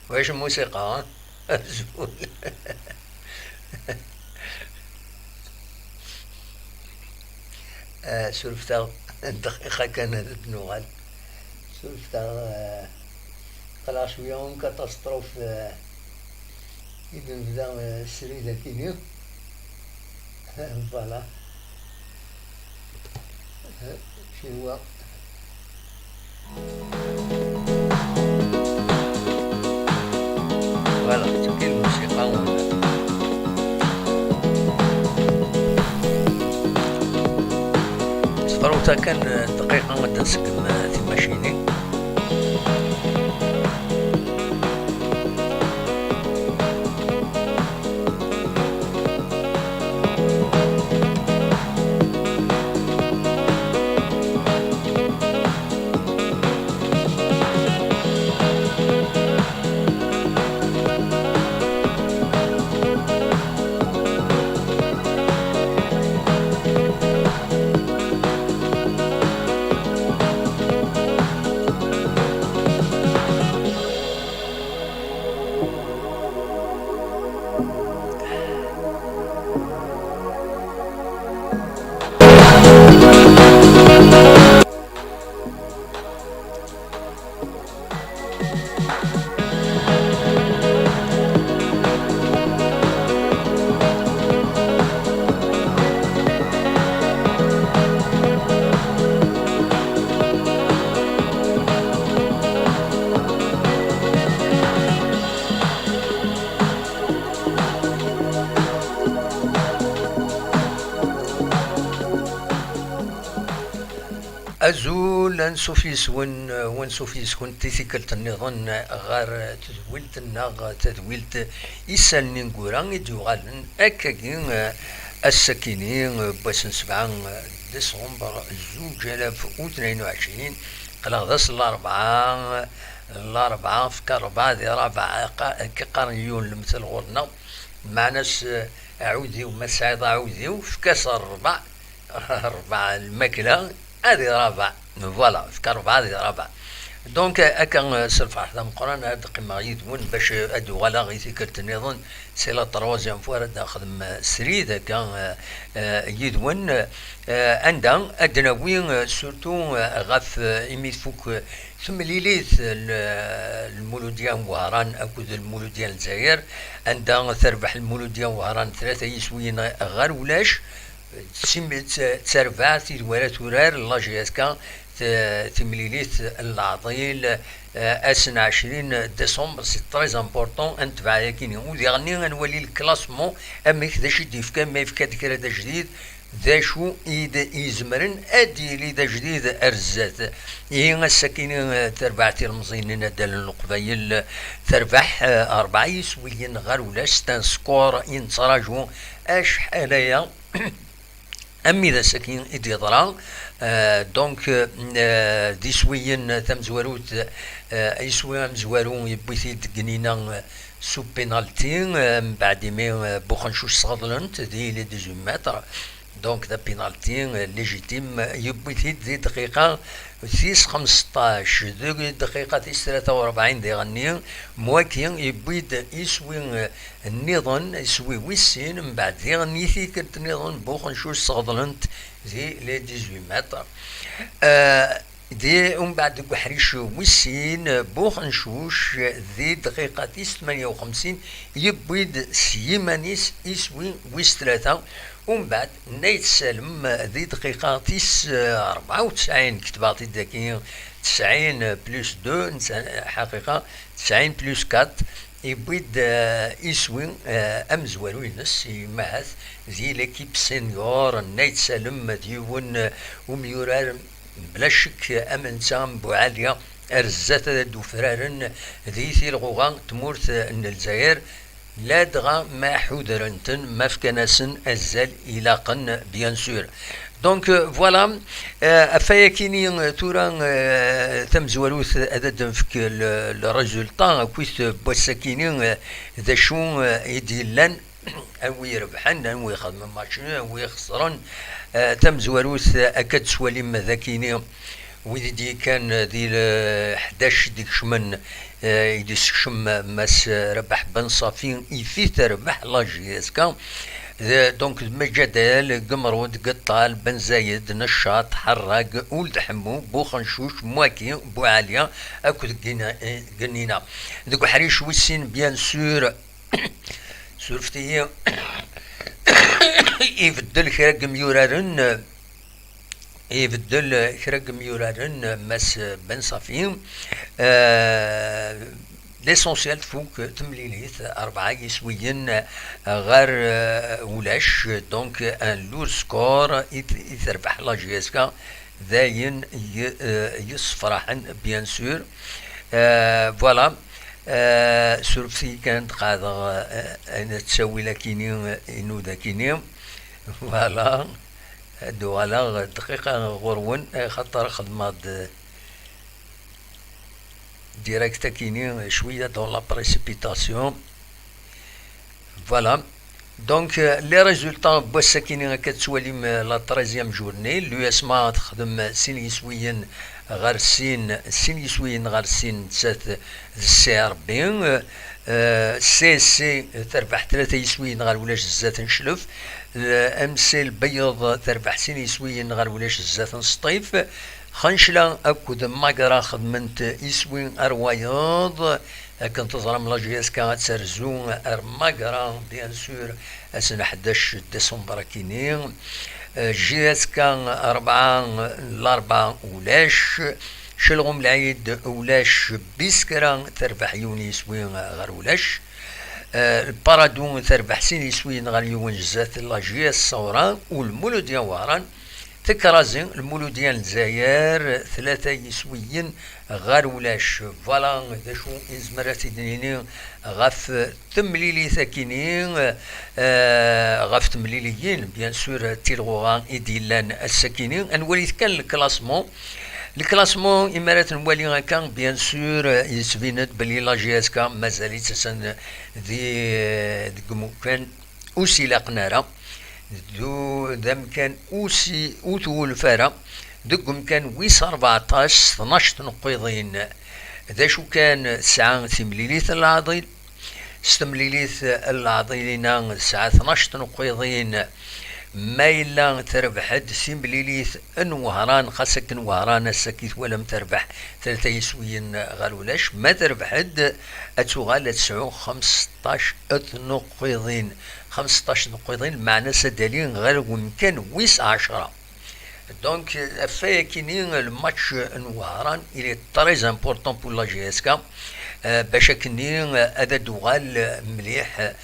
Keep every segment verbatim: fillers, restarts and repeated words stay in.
Ulac musiqa, ha? Azul. Ah, surfet-aɣ dqiqa kan ad d-nuɣal. Surfet-aɣ, ah, aql-aɣ cwiya en catastrophe, ah, i d-nebda, ah, srid akini. Voilà. Cihwa. Voilà, d tagi lmusiqa. Sefrut kan dqiqa ad d-nseggem timacinin. Azul, ansuf yes-wen, wansuf yes-kent i tikkelt nniḍen ɣer tedwilt-nneɣ, tadwilt Isallen Ineggura i d-yuɣalen akkagi, eh, ass-akini, eh, n wass n sebɛa, eh, décembre zuǧ alaf u tnayen u ɛecrin. Aql-aɣ d ass n larebɛa, larebɛa, fk rebɛa di rabeɛ, qa-, akka qqaren yiwen lemtel ɣur-neɣ, meɛna-s, eh, aɛudiw, ma tesɛiḍ aɛudiw, fk-as rrbeɛ, rrbeɛ lmakla, ad irabeɛ. Voilà, fk rrbeɛ ad irabeɛ. Donc, akka, eh, s lferḥ d ameqqran ad qqimeɣ yid-wen bac, eh, ad uɣaleɣ i tikkelt nniḍen. C'est la troisième fois ara d-nexdem, eh, srid akka, eh, eh, yid-wen, eh, anda ad d-nawi, eh, surtout, eh, ɣef, eh, imi tfuk, eh, temlilit, eh, l-, Lmuludya n Wehran akked Lmuludya n Lezzayer, anda terbeḥ Lmuludya n Wehran tlata yiswiyen ɣer ulac. Sim-, t-, terbeɛt i d wara turar la J S K, t-, timlilit n leɛḍil, eh, ass n ɛecrin décembre, c'est très important, ad netbeɛ yakini. U diɣenni ad nwali le classement, amek, d acu i d-yefkan, ma yefka-d kra d ajdid, d acu i d-izemren ad d-yili d ajdid ar zdat. Ihi ass-akini, eh, terbeɛt ilemẓiyen n inaddalen n Leqbayel, eh, terbeḥ, eh, rebɛa yiswiyen ɣer ulac, c'est un score i nettraǧu acḥal aya. Am d ass-agi i d-yeḍra, euh, donc, euh, d iswiyen tamezwarut, euh, iswi amezwaru yewwi-t-id Gnina, euh, sous penalty, euh, mbeɛd imi, euh, Buxencuc sɣeḍlen-t di les dix-huit mètres. Donc, d apinalti, euh, légitime, yewwi-t-id di dqiqa tis xmesṭac, deg dqiqa tis tlata u rebɛin diɣenni, m waki yewwi-d iswi, eh, nniḍen, iswi wis sin, mbeɛd diɣen i tikkelt nniḍen Buxencuc sɣeḍlen-t di les dix-huit mètres. Eh, di, umbeɛd deg uḥric wis sin, Buxencuc di dqiqa tis tmanya u xemsin yewwi-d s yiman-is iswi wis tlata. Umbeɛd, Nna Yetsalem, di dqiqa tis, eh, rebɛa u tesɛin, ketbeɣ-t-id dagi, tesɛin plus deux, netta, ḥaqiqa, tesɛin plus quatre, yewwi-d, eh, iswi, eh, amezwaru-ines, imahat, di l'équipe senior, Nna Yetsalem, d yiwen, eh, umyurar, bla ccek, am netta, am Buɛali, ar zdat ad d-ufraren di tilɣuɣa n tmurt n Lezzayer, ladɣa ma ḥudren-ten, ma fkan-asen azal ilaqen, bien sûr. Donc, euh, voilà, euh, ɣef wayakini, euh, tura, euh, tamezwarut ad d-nefk le, le résultat, akkit, euh, n wass-akini, euh, d acu, euh, i d-yellan, anwi irebḥen, anwi ixedmen match nul, anwi ixesren. Euh, tamezwarut, euh, akka d-teswalim dakini, Wid i d-yekkan di le ḥdac i d-ikecmen, eh, i d-isekcem Mass Rabaḥ Ben Ṣafi, i t-terbeḥ la J S K. D-, donc d Meǧadel, Gemrud, Gettal, Ben Zayed, Neccaṭ, Ḥerrag, Uld Ḥemmu, Buxencuc, Mwaki, Buɛali akked Gina-, eh, Genina. Deg uḥric wis sin, bien sûr, surfet-iyi, ibeddel kra n yimyuraren, ibeddel kra n yimyuraren Mass Ben Ṣafi. Euh, l'essentiel tfuk temlilit, rebɛa yiswiyen ɣer, euh, ulac. Donc un lourd score i t-, i terbeḥ la J S K, d ayen y-, euh, yessefraḥen, bien sûr. Euh, voilà. Euh, surfet-iyi kan, qeɛdeɣ, euh, ayen ttawil akini, euh, inuda akini. Voilà. Ad uɣaleɣ dqiqa ɣur-wen, axaṭer xedmeɣ-d direct akini, cwiya dans la précipitation. Voilà. Donc, euh, les résultats n wass-akini, akka tettwalim, euh, la treizième journée, l'U S M A texdem sin yiswiyen ɣer sin, sin yiswiyen ɣer sin, nettat d C R B. Euh, C S C terbeḥ tlata yiswiyen ɣer ulac zdat n Cclef. Euh, M C Lbeyyeḍ terbeḥ sin yiswiyen ɣer ulac zdat n Sṭif. Xencla akked Magra xedment iswi ar wayeḍ. Akken teẓram, la J S K ad terzu ar Magra, bien sûr, ass n ḥdac décembre akini. Euh, J S K rebɛa, Larebɛa ulac. Celɣum Lɛid ulac, Biskra terbeḥ yiwen yiswi ɣer ulac. Eh, Lparadu terbeḥ sin yiswiyen ɣer yiwen zdat la J S Ṣawra, u Lmuludya Wehran tekrazi Lmuludya n Lezzayer tlata yiswiyen ɣer ulac. Voilà d acu i nezmer ad t-id-nini ɣef temlilit akini, eh, ɣef temliliyin, bien sûr, tilɣuɣa i d-yellan ass-akini. Ad nwalit kan le classement. Le classement, imi ara t-nwali akka, bien sûr, yettbin-d belli la J S K mazal-itt attan di, deg umkan ur s-ilaqen ara, d, d amkan ur s-, ur twulef ara, deg umkan wis rbeɛṭac s tnac tneqqiḍin. D acu kan, tesɛa timlilit n leɛḍil, s temlilit n leɛḍil-inna tesɛa tnac tneqqiḍin. Ma yella terbeḥ-d timlilit n Wehran, xas akken Wehran ass-agi twalam terbeḥ tlata yiswiyen ɣer ulac, ma terbeḥ-d ad tuɣal ad tesɛu xemseṭṭac tneqqiḍin. Xemseṭṭac tneqqiḍin, meɛna-s ad d-ali ɣer wemkan wis ɛecra. Donc, ɣef wayakini, le match n Wehran, il est très important pour la J S K, euh, bac akkenni, euh, ad d-tuɣal mliḥ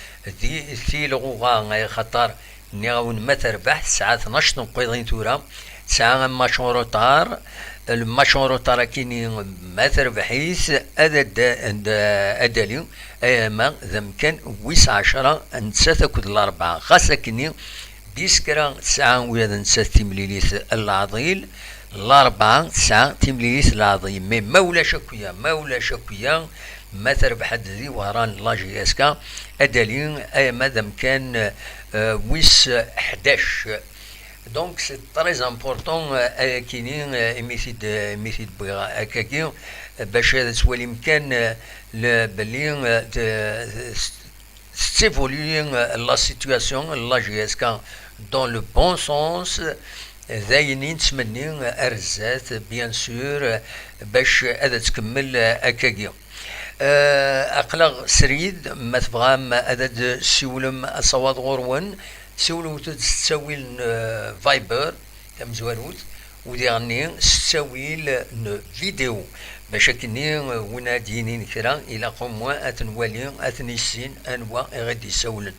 di tilɣuɣa, axaṭer nniɣ-awen ma terbeḥ, tesɛa tnac tneqqiḍin tura, tesɛa un match en retard, le match en retard akini ma terbeḥ-it, ad, ad, ad, ad d-ali, ama d amkan wis ɛecra, nettat akked Larebɛa. Xas akkenni, Biskra tesɛa ula d nettat timlilit n leɛḍil, Larebɛa tesɛa timlilit n leɛḍil. Mais ma ulac akk-ya, ma ulac akk-ya, ma terbeḥ-d di Wehran la J S K, ad d-ali ama d amkan, euh, wis ḥdac. Donc c'est très important, euh, ayakini, euh, imi t-id, imi t-id-wwiɣ akkagi, euh, bac ad twalim kan, euh, le, belli, euh, t-, tettibuli, euh, la situation, la J S K dans le bon sens, d ayen i nettmenni ar zdat, bien sûr, bac ad tkemmel akkagi. Euh, aql-aɣ srid, ma tebɣam ad d-siwlem asawaḍ ɣur-wen, siwlewt-d s ttawil n, euh, Viber, tamezwarut, u diɣenni s ttawil n vidéo. Bac akkenni, euh, win ad d-yinin kra, ilaq au moins ad t-nwali, ad t-nissin anwa i ɣ-d-isawlen.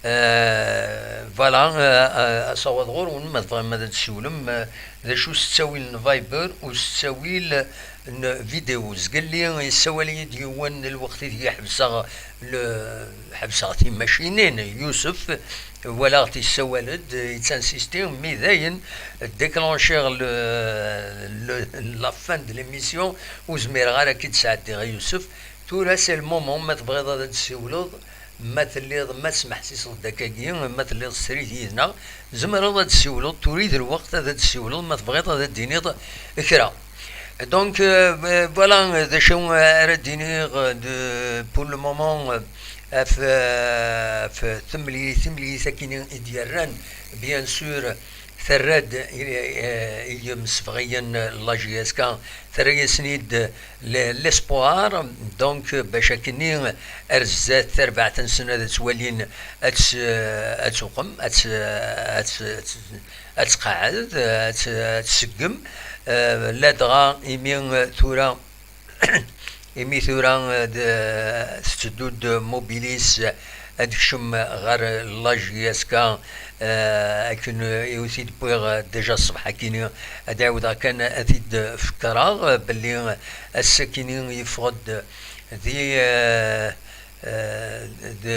Euh, voilà, euh, euh, asawaḍ ɣur-wen, ma tebɣam ad d-siwlem, euh, d acu s ttawil n Viber u s ttawil n vidéo. Zgelli yessawal-iyi-d yiwen lweqt ideg ḥebseɣ le-, ḥebseɣ timacinin, Yusef, walaɣ-t yessawal-d, yettinsisti, mi dayen déclenchiɣ le, le, la fin de l'émission, ur zmireɣ ara ad k-id-sɛeddiɣ a Yusef. Tura c'est le moment, ma tebɣiḍ ad d-tsiwleḍ, ma telliḍ, ma tesmeḥsiseḍ-d akkagi, ma telliḍ srid yid-neɣ, tzemreḍ ad d-tsiwleḍ, tura i d lweqt ad d-tsiwleḍ, ma tebɣiḍ ad d-tiniḍ kra. Donc, euh, euh, voilà, euh, d acu, euh, ara d-iniɣ, euh, de, pour le moment, euh, ɣef, euh, ɣef temlilit, timlilit akkin i d-yerran, bien sûr, terra-d i, euh, i yimsebɣiyen n la J S K, terra-yasen-id le-, l'espoir, donc, euh, bac akkenni ar zdat tarbaɛt-nsen ad ttwalin ad tt-, ad tuqem, ad tt-, ad tt-, ad tqeɛɛed, ad tt-, ad tseggem, euh, ladɣa imi, euh, tura, imi tura, euh, d-, tetteddu-d Mobilis, euh, ad tekcem ɣer la J S K, euh, akken, euh, i wen-t-id-wwiɣ, euh, déjà ṣṣbeḥ akkin, ad ɛiwdeɣ kan ad t-id-fekreɣ, euh, belli, euh, ass-akkin yeffeɣ-d di, euh, euh, de,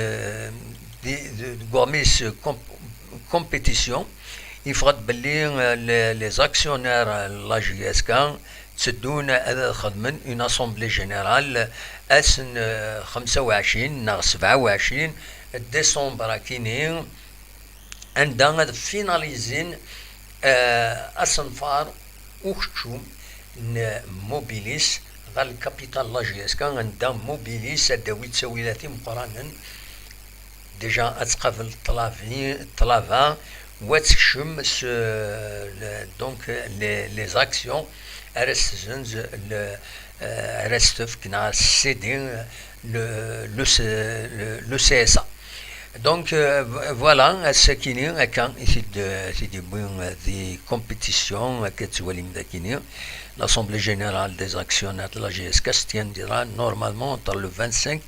de, de, deg uɣmis comp-, compétition, yeffeɣ-d belli, euh, les, les actionnaires n la J S K tteddun ad xedmen une assemblée générale ass n, euh, xemsa u ɛecrin neɣ sebɛa u ɛecrin décembre akkin-nni, anda ad finalizin, euh, asenfar ukeččum n Mobilis ɣer lkapital la J S K, anda Mobilis ad d-tawi ttawilat imeqqranen, déjà ad tqabel ṭṭlabi-, ṭṭlaba, wa tekcem s, le-, donc, les, les actions ara s-tessenz, le, euh, ara s-tefk neɣ ara s-tessidi le, le, le, le C S A. Donc, euh, vo-, voilà, ass-akini, akka i t-id-, i t-id-yewwi, euh, di compétition, akka tettwalim d akini. L'Assemblée générale des actionnaires de la J S K se tiendra normalement entre le vingt-cinq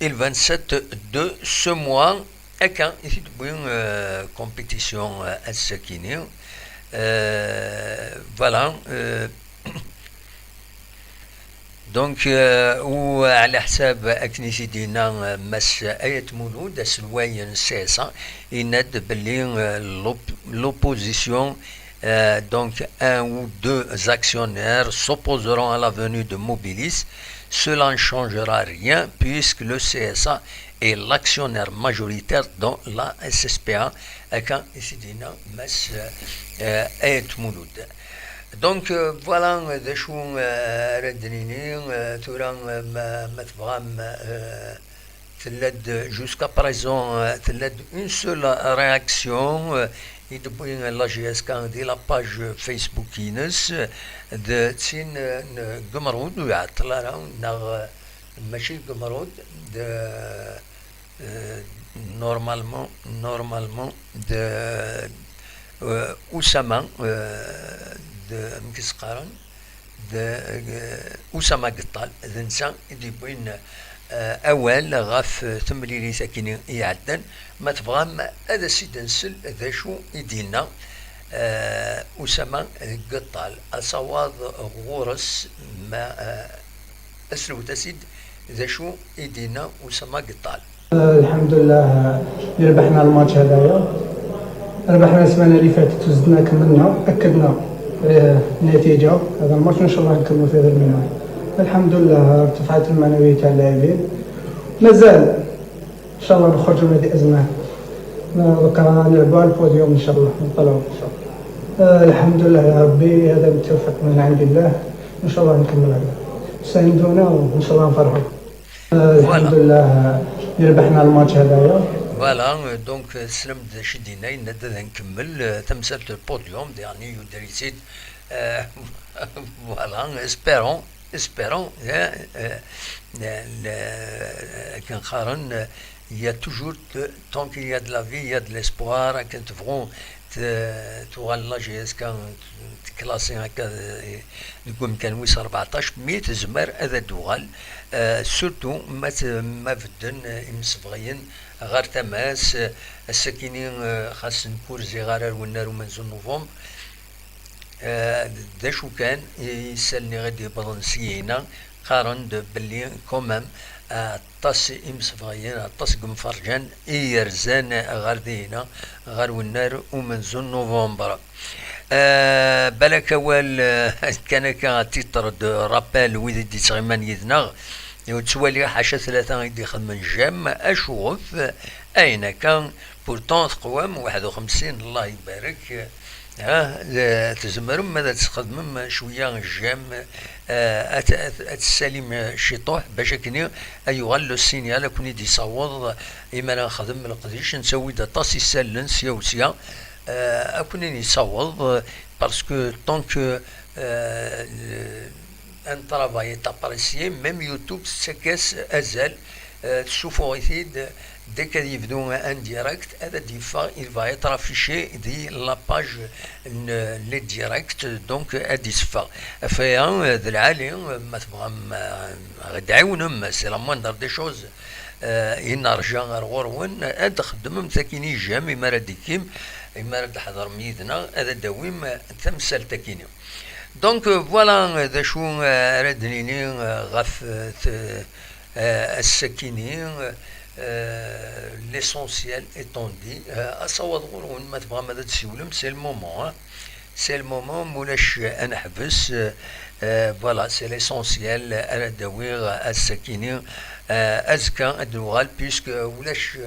et le vingt-sept de ce mois. Akka i t-id-yewwi, euh, compétition, euh, ass-akini. Euh, voilà, euh, Donc, euh, u ɛla ḥsab akken i t-id-yenna, euh, Mass Ayat Mulud, aselway n C S A, yenna-d belli, euh, l'op-, l'opposition, euh, donc un ou deux actionnaires s'opposeront à la venue de Mobilis. Cela ne changera rien puisque le C S A est l'actionnaire majoritaire dans la S S P A. Akka i t-id-yenna Mass, euh, Ayat Mulud. Donc, euh, voilà, euh, d acu, euh, ara d-nini, euh, tura, euh, ma, ma tebɣam, euh, tella-d, jusqu'à présent, euh, tella-d une seule réaction, euh, i d-tewwi la J S K di la page Facebook-ines, d tin, euh, n Gemrud, ur iɛeṭṭel ara, neɣ, euh, mačči Gemrud, d, euh, normalement, normalement, d, euh, Usama, euh, d, amek i s-qqaren, d, euh, Usama Gettal, d netta i d-yewwin, euh, awal ɣef temlilit akkin i iɛeddan. Ma tebɣam ad as-id-nsel d acu i d-yenna, euh, Usama Gettal, asawaḍ ɣur-s, ma, euh, aslewt-as-id d acu i d-yenna Usama Gettal. آه، الحمد لله، آه، ربحنا الماتش هذايا. ربحنا السمانة اللي فاتت وزدنا كملنا، أكدنا، آه، النتيجة. هذا الماتش إن شاء الله نكملوا في هذا المنوال. الحمد لله، آه، ارتفعت المعنوية تاع اللاعبين. مازال إن شاء الله نخرجوا من هذه الأزمة. آه، دوكا نلعبوا على البوديوم إن شاء الله، نطلعوا إن شاء الله. آه، الحمد لله يا ربي، هذا التوفيق من عند الله. إن شاء الله نكمل هذا. ساندونا وإن شاء الله نفرحوا. آه، الحمد لله، آه، ربحنا الماتش هذايا. Voilà, euh, donc, euh, teslam-d d acu i d-yenna, yenna-d ad nkemmel, euh, tamsalt n podium, diɣen yuder-itt-id. Euh, voilà, espérons, espérons, hein, euh, le, le, akken qqaren, euh, il y a toujours de, tant qu'il y a de la vie, il y a de l'espoir, akken tebɣu t-, tuɣal la J S K, t-, teklasi akka, euh, deg umkan wis rbeɛṭac, mi tezmer ad d-tuɣal, euh, surtout ma t-, ma bedden, euh, imsebɣiyen ɣer tama-s, euh, ass-akini, euh, xas nekk ur ziɣ ara ar wennar umenzu n November. Euh, d acu kan, isallen i ɣ-d-yewwḍen seg-inna, qqaren-d belli quand même, euh, aṭas imsebɣiyen, aṭas n yimferǧen i yerzan ɣer dihina, ɣer wennar umenzu n November. Euh, balak awal, euh, kan akka, à titre de rappel, wid i d-yettɣiman yid-neɣ, ur ttwaliɣ ḥaca tlata i d-ixedmen j'aime, acuɣef, ayen akka, pourtant teqwam, waḥed u xemsin, Allah ibarek, Ah, tzemrem ad txedmem cwiya j'aime, ah, ad, ad, ad tessalim ciṭuḥ, bac akken ad yuɣal le signal, ad ken-id-isaweḍ. Imi ara nexdem leqdic, nettawi-d aṭas isallen sya u sya, ah, ad ken-in-isaweḍ, parce que tant que, ah, un travail est apprécié, même YouTube tettak-as azal, euh, tessufuɣ-it-id, dès que ad yebdu un direct, ad d-yeffeɣ, il va être affiché di la page n les directs, donc ad d-yesseffeɣ. Ɣef waya, euh, d lɛali, euh, ma tebɣam, euh, ad d-tɛiwnem, c'est la moindre des choses. Euh, inerja ar ɣur-wen, ad txeddmem takini j'aime, imi ara d-tekkim, imi ara d-tḥeḍrem yid-neɣ, ad d-tawim tamsalt akini. Donc, euh, voilà, euh, d acu, euh, ara d-nini, euh, ɣef, euh, t-, euh, ass-akini, euh, l'essentiel étant dit. Euh, asawaḍ ɣur-wen, ma tebɣam ad d-tessiwlem, c'est le moment, hein. C'est le moment, mulac, euh, ad neḥbes, euh, euh, voilà, c'est l'essentiel, euh, ara d-awiɣ, euh, ass-akini. Euh, azekka ad d-nuɣal, puisque ulac,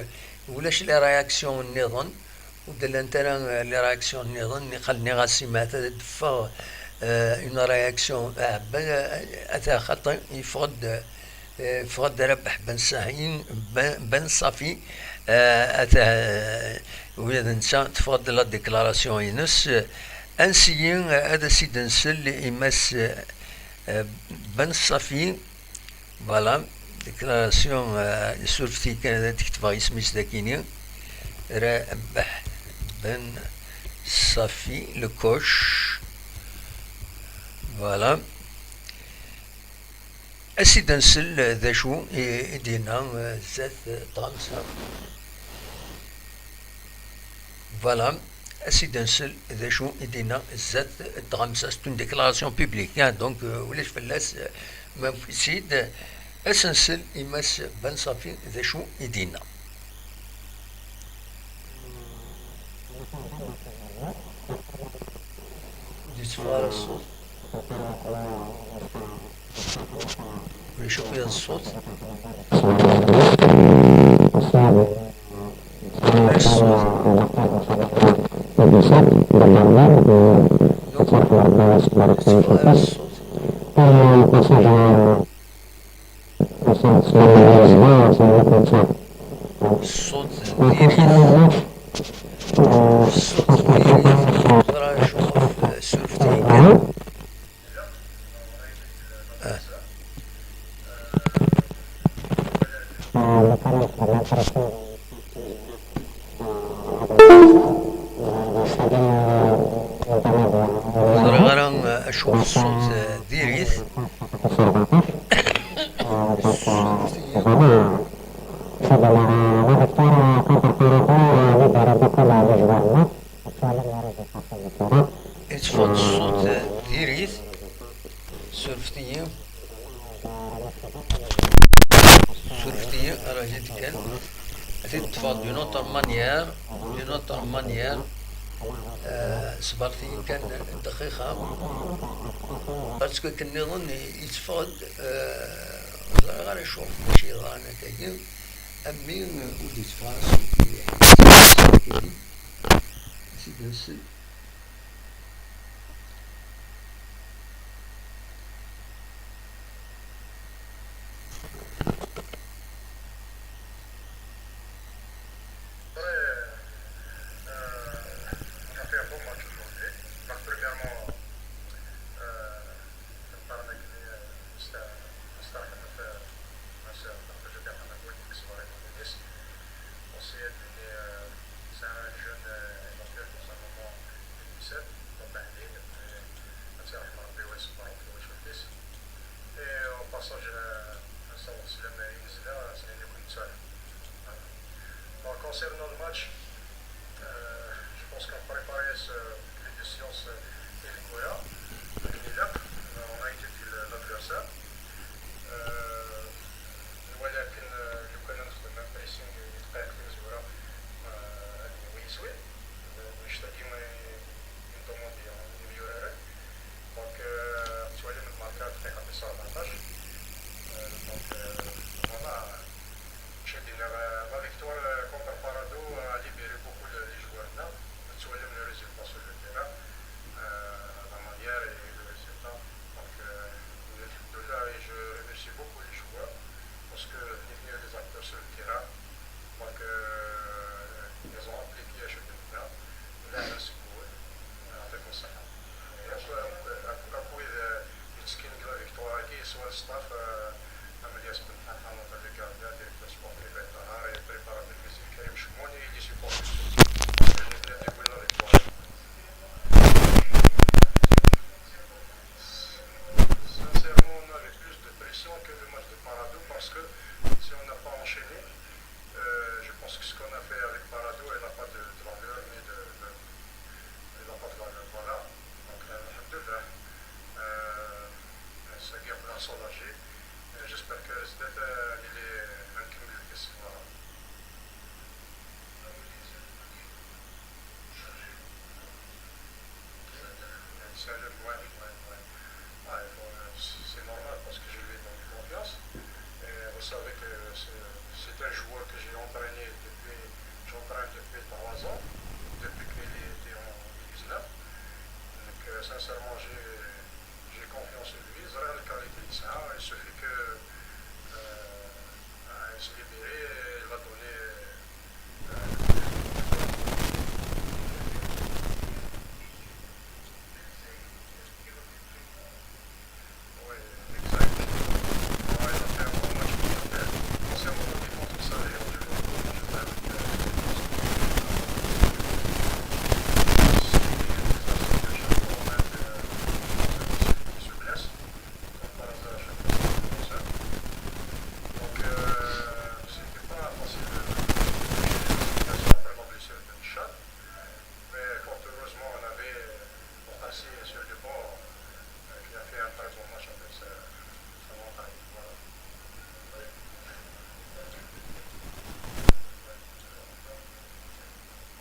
ulac les réactions nniḍen. Ur d-llant ara, eh, les réactions nniḍen, niqal nniɣ-as i Maɛtad ad d-teffeɣ, eh, une réaction, eh, ben, eh, ata xaṭi, yeffeɣ-d, eh, yeffeɣ-d Rabeḥ Ben Safi, Ben, Ben Safi, eh, ata, eh, ula d netta teffeɣ-d la déclaration-ines. Ansi, eh, ad as-id-nsel i Mass, eh, Ben Safi. Voilà, déclaration, euh, surfet-iyi kan ad d-ketbeɣ isem-is dakini. Rabeḥ Ben Safi, le coach. Voilà. Ad s-id-nsel d acu i, i d-yenna, euh, zdat, euh, tɣamsa. Voilà, ad s-id-nsel d acu i d-yenna zdat n tɣamsa, c'est une déclaration publique, hein, donc, euh, ulac fell-as, euh, ma newwi-tt-id, ad s-nsel i Mass Ben Safi d acu i d-yenna. Ur d-yetteffeɣ ara ṣṣut. Ulac akk ya ṣṣut. Ulac ṣṣut. Ulac ṣṣut. Ṣṣut n diri. Ṣṣut n diri. Ẓra acu ɣef surfet-iyi kan. Ah. Ur ẓriɣ ara, ah, acu ṣṣut, ah, diri-t. Yetteffeɣ-d ṣṣut diri-t. Surfet-iyi. Surfet-iyi, ara jit kan. Ad t-id-ṭṭfeɣ d'une autre manière, d'une autre manière. Euh, ṣebret-iyi kan dqiqa. Parce que akken nniḍen yetteffeɣ-d, euh, ur ẓriɣ ara acu mačči yeḍran akkagi. Am mi ur d-yetteffeɣ ara ṣṣut mliḥ. Ad t-id-nsel. Après, euh, on a fait un bon match aujourd'hui. Donc, premièrement, euh, نختار أنا كني نست-، نسترحب في الناس، الخرجة تاعنا، نقول لك صباح الخير. Aussi, هاد اللي، آه، c'est un jeune, آه، éventuel dans un moment difficile، donc تحديد، آه، هادشي رحمة ربي ويصبر في وجه الكيس. Et au passage، آه، نصور السلام ينزل، آه، سنين يكون تسالم. Voilà. Bon, concernant le match, euh, je pense qu'on préparait ce, les décisions, euh, et le Goya, avec Milak, on a étudié le, l'adversaire. Euh, ولكن، آه، لو كان نخدم ان بريسينغ دقيقتين زويرة، آه، هذه هو يسوي. نشتا ديما ينضمو ديما يميورارن. دونك، آه، توالي من ماركا دقيقة تسعة أربعطاش. آه، دونك، آه، فوالا، شدينا لا، لا فيكتوار، آه، كونتر بارادو، آه، لي Vous savez que c'est c'est un joueur que j'ai entraîné depuis, j'entraîne depuis trois ans, depuis qu'il était en U dix-neuf. Donc, euh, sincèrement, j'ai j'ai confiance en lui. ẓriɣ les qualités يسعى. Il suffit que euh, il se libère, il va donner euh, Oui, exact. Ouais, il a fait un bon match contre Inter. Anciennement, on défend tout ça, d'ailleurs, du coup, je vais avec euh, si les Arsenal de chaque fois, on a de, qui se blesse, comme par hasard, à chaque fois, c'est un défenseur. Donc, euh, c'était pas facile de, de gérer la situation après la blessure de Michel. Mais fort heureusement, on avait Bokassi sur le banc, euh, qui a fait un très bon match avec ça, ça m'a entraîné. Voilà.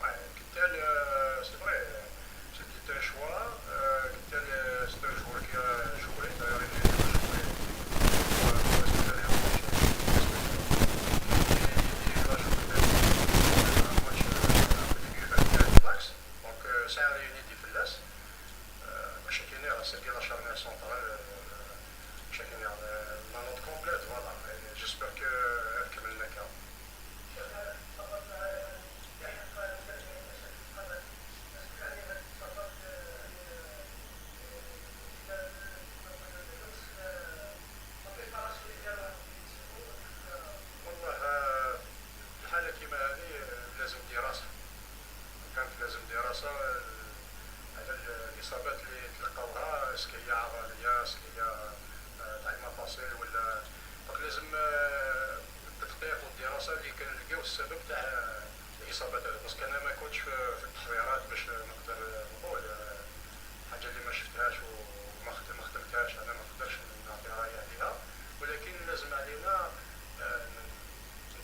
Ouais, Kittel, euh, c'est vrai, c'était un choix. Euh, Kittel, euh, c'est un joueur qui a joué, d'ailleurs, il a joué pour, euh, pour espérer un match. Et il a joué un match, euh, avec Juventus, Dax. Donc, euh, ça a réuni des faiblesses. Euh, مشاكلنا c'est que la charnière centrale, euh, مشاكلنا, euh, la note complète, voilà. Et j'espère que elle كملنا كا. والله، آه، الحالة كيما هذه، آه، لازم دراسة. كانت لازم دراسة، آه، على ال-، الإصابات اللي تلقاوها، est-ce que هي عضلية، est-ce que هي، آه، تاع المفاصل ولا، donc لازم، آه، التدقيق والدراسة اللي كان نلقاو السبب تاع الإصابات هذه، parce que أنا ما كنتش في، في التحضيرات باش نقدر نقول، آه، حاجة اللي ما شفتهاش وما خد-، ما خدمتهاش، أنا ما نقدرش نعطي رأيي عليها، ولكن لازم علينا، آه،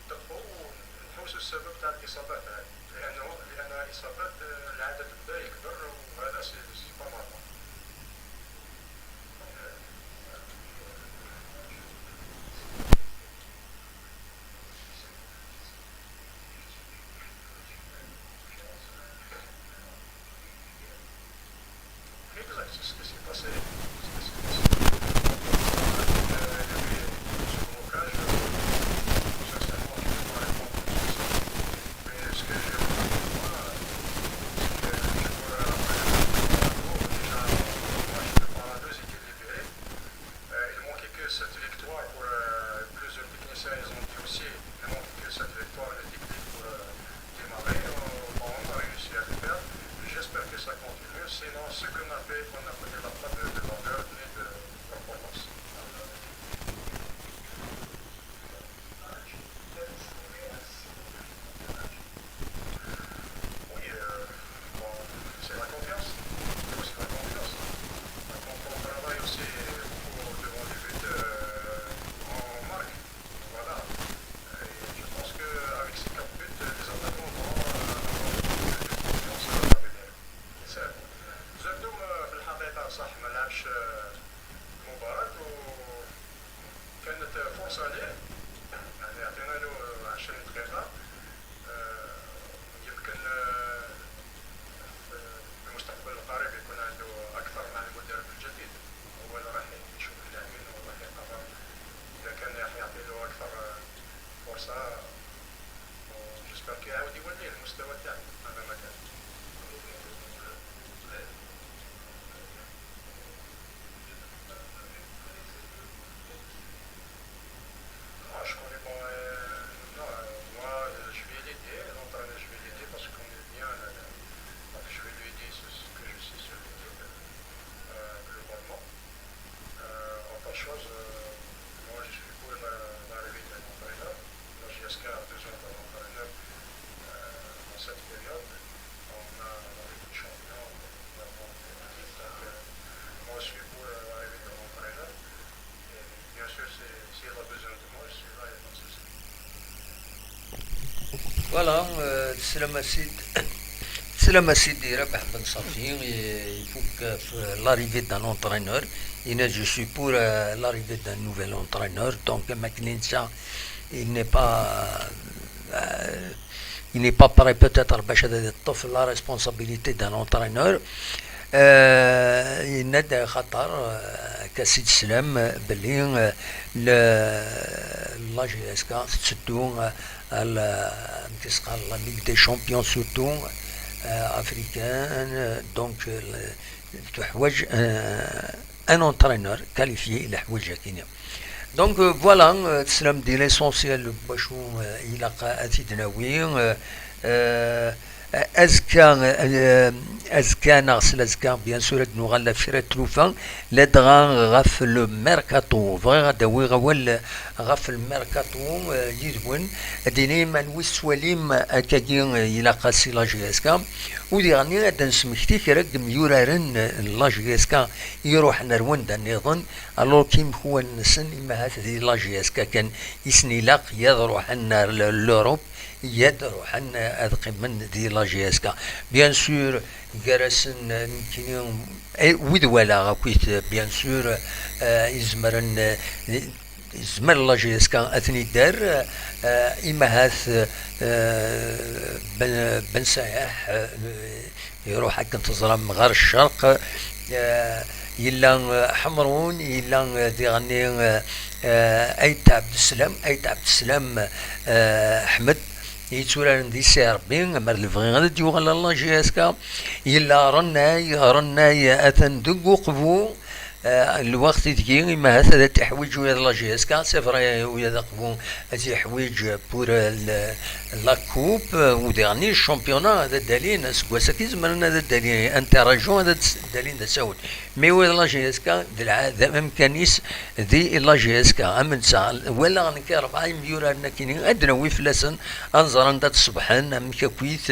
ندققوا ونحوسوا السبب تاع الإصابات هذه، لأنه، لأنها إصابات، آه، العدد بدا يكبر، وهذا c'est، c'est pas normal. Exact, c'est ce qui s'est passé. C'est ce qui s'est passé. Euh, il y avait ce blocage, euh, sincèrement, je ne peux pas répondre sur ça. Mais ce que j'ai retenu, moi, c'est que je vois après le match, déjà, moi, je prépare la deuxième équipe libérée. Euh, il manquait que cette victoire pour, euh, plusieurs techniciens, ils ont dit aussi, il manquait que cette victoire, le déclic pour, euh, démarrer. On, on a réussi à le faire. J'espère que ça continue. Sinon, ce qu'on a fait, on a fait la preuve de valeur ni de performance. Oui, euh, bon, c'est la confiance. C'est aussi la confiance. Quand on travaille aussi beaucoup devant les buts, euh, on marque. Voilà. Et je pense qu'avec ces quatre buts, les attaquants vont, euh, avoir beaucoup de confiance à l'avenir. C'est ça. Zerdoum, euh, في الحقيقة صح ما لعبش، آه، المباراة وكانت فرصة ليه، يعني عطينا له عشرين دقيقة. آه، يمكن، آه، في المستقبل القريب يكون عنده أكثر مع المدرب الجديد، هو اللي راح يشوف اللاعبين وراح يقرر إذا كان راح يعطي له أكثر، آه، فرصة. J'espère كيعاود يولي للمستوى تاعو مهما كان. Ah, je connais pas, euh, non, euh, moi, euh, je vais l'aider, l'entraîneur, je vais l'aider parce qu'on est bien, euh, donc je vais lui aider sur ce que je sais sur l'équipe, euh, globalement. Euh, autre chose, euh, moi, je suis pour la, l'arrivée d'un entraîneur. La J S K a besoin d'un entraîneur, euh, dans cette période. On a la Ligue des Champions, on a, donc, euh, moi, je suis pour, euh, l'arrivée d'un entraîneur. Et bien sûr, c'est, s'il a besoin de moi, je suis là, il n'y a pas de souci. Voilà, euh, teslam a Sid. Salam à Sidi Rabaḥ Ben Safi, il faut que, euh, l'arrivée d'un entraîneur, il est, je suis pour, euh, l'arrivée d'un nouvel entraîneur, donc Mac Nintsa, il n'est pas, euh, il n'est pas prêt peut-être باش يطفي la responsabilité d'un entraîneur. Euh, yenna-d xaṭer, euh, akka s-d-teslam belli, euh, le, la J S K tetteddu, euh, à la, amek i s-qqaren, la Ligue des Champions surtout, euh, africaine, euh, donc, euh, le, teḥwaǧ, euh, un entraîneur qualifié, il teḥwaǧ akkin. Donc, euh, voilà, euh, teslam di l'essentiel n wacu, euh, ilaq ad t-id-nawi, euh, euh, azekka, euh, azekka neɣ s lazekka, bien sûr, ad nuɣal la fira tlufa, ladɣa ɣef le mercato. Bɣiɣ ad awiɣ awal ɣef le mercato, euh, yid-wen, ad d-inim anwi tettwalim akkagi, euh, ilaq-as i la J S K. U diɣenni ad d-nesmekti kra n yemyuraren, euh, n la J S K iruḥen ar wanda nniḍen, alors qu'imekwan-nsen imahat di la J S K kan i sen-ilaq, yad ruḥen ar l-, l'Europe, yad ruḥen ad qqimen di la J S K. Bien sûr, gar-asen, euh, nekkini, eh, wid walaɣ akkit, bien sûr, euh, izemren, euh, izmer la J S K ad ten-idder, euh, imahat, euh, Ben, Ben Sayaḥ, euh, iruḥ akken teẓram ɣer ccerq. Eh, yella, eh, Ḥemrun, yella, eh, diɣenni, eh, eh, Ayt Ɛebdeslam, Ayt Ɛebdeslam, eh, Ḥmed, yetturaren di C R B, amer d lebɣi ad d-yuɣal ɣer la J S K. Yella Rennay, Rennay atan deg uqbu. Eh, lweqt ideg imahat ad t-iḥwiǧ ula d la J S K, c'est vrai, ula d aqbu ad t-iḥwiǧ pour, eh, le, la coupe, eh, u diɣenni championnat ad d-alin, aseggas-agi zemren ad d-alin, interrégion ad d-alin d asawen. Mi ula d la J S K, d lɛa-, d amkan-is di la J S K. Am netta, walaɣ nekk rebɛa imyuraren akkin-i, ad d-nawi fell-asen, ad nẓer anda d-ṣebḥen, amek akkit,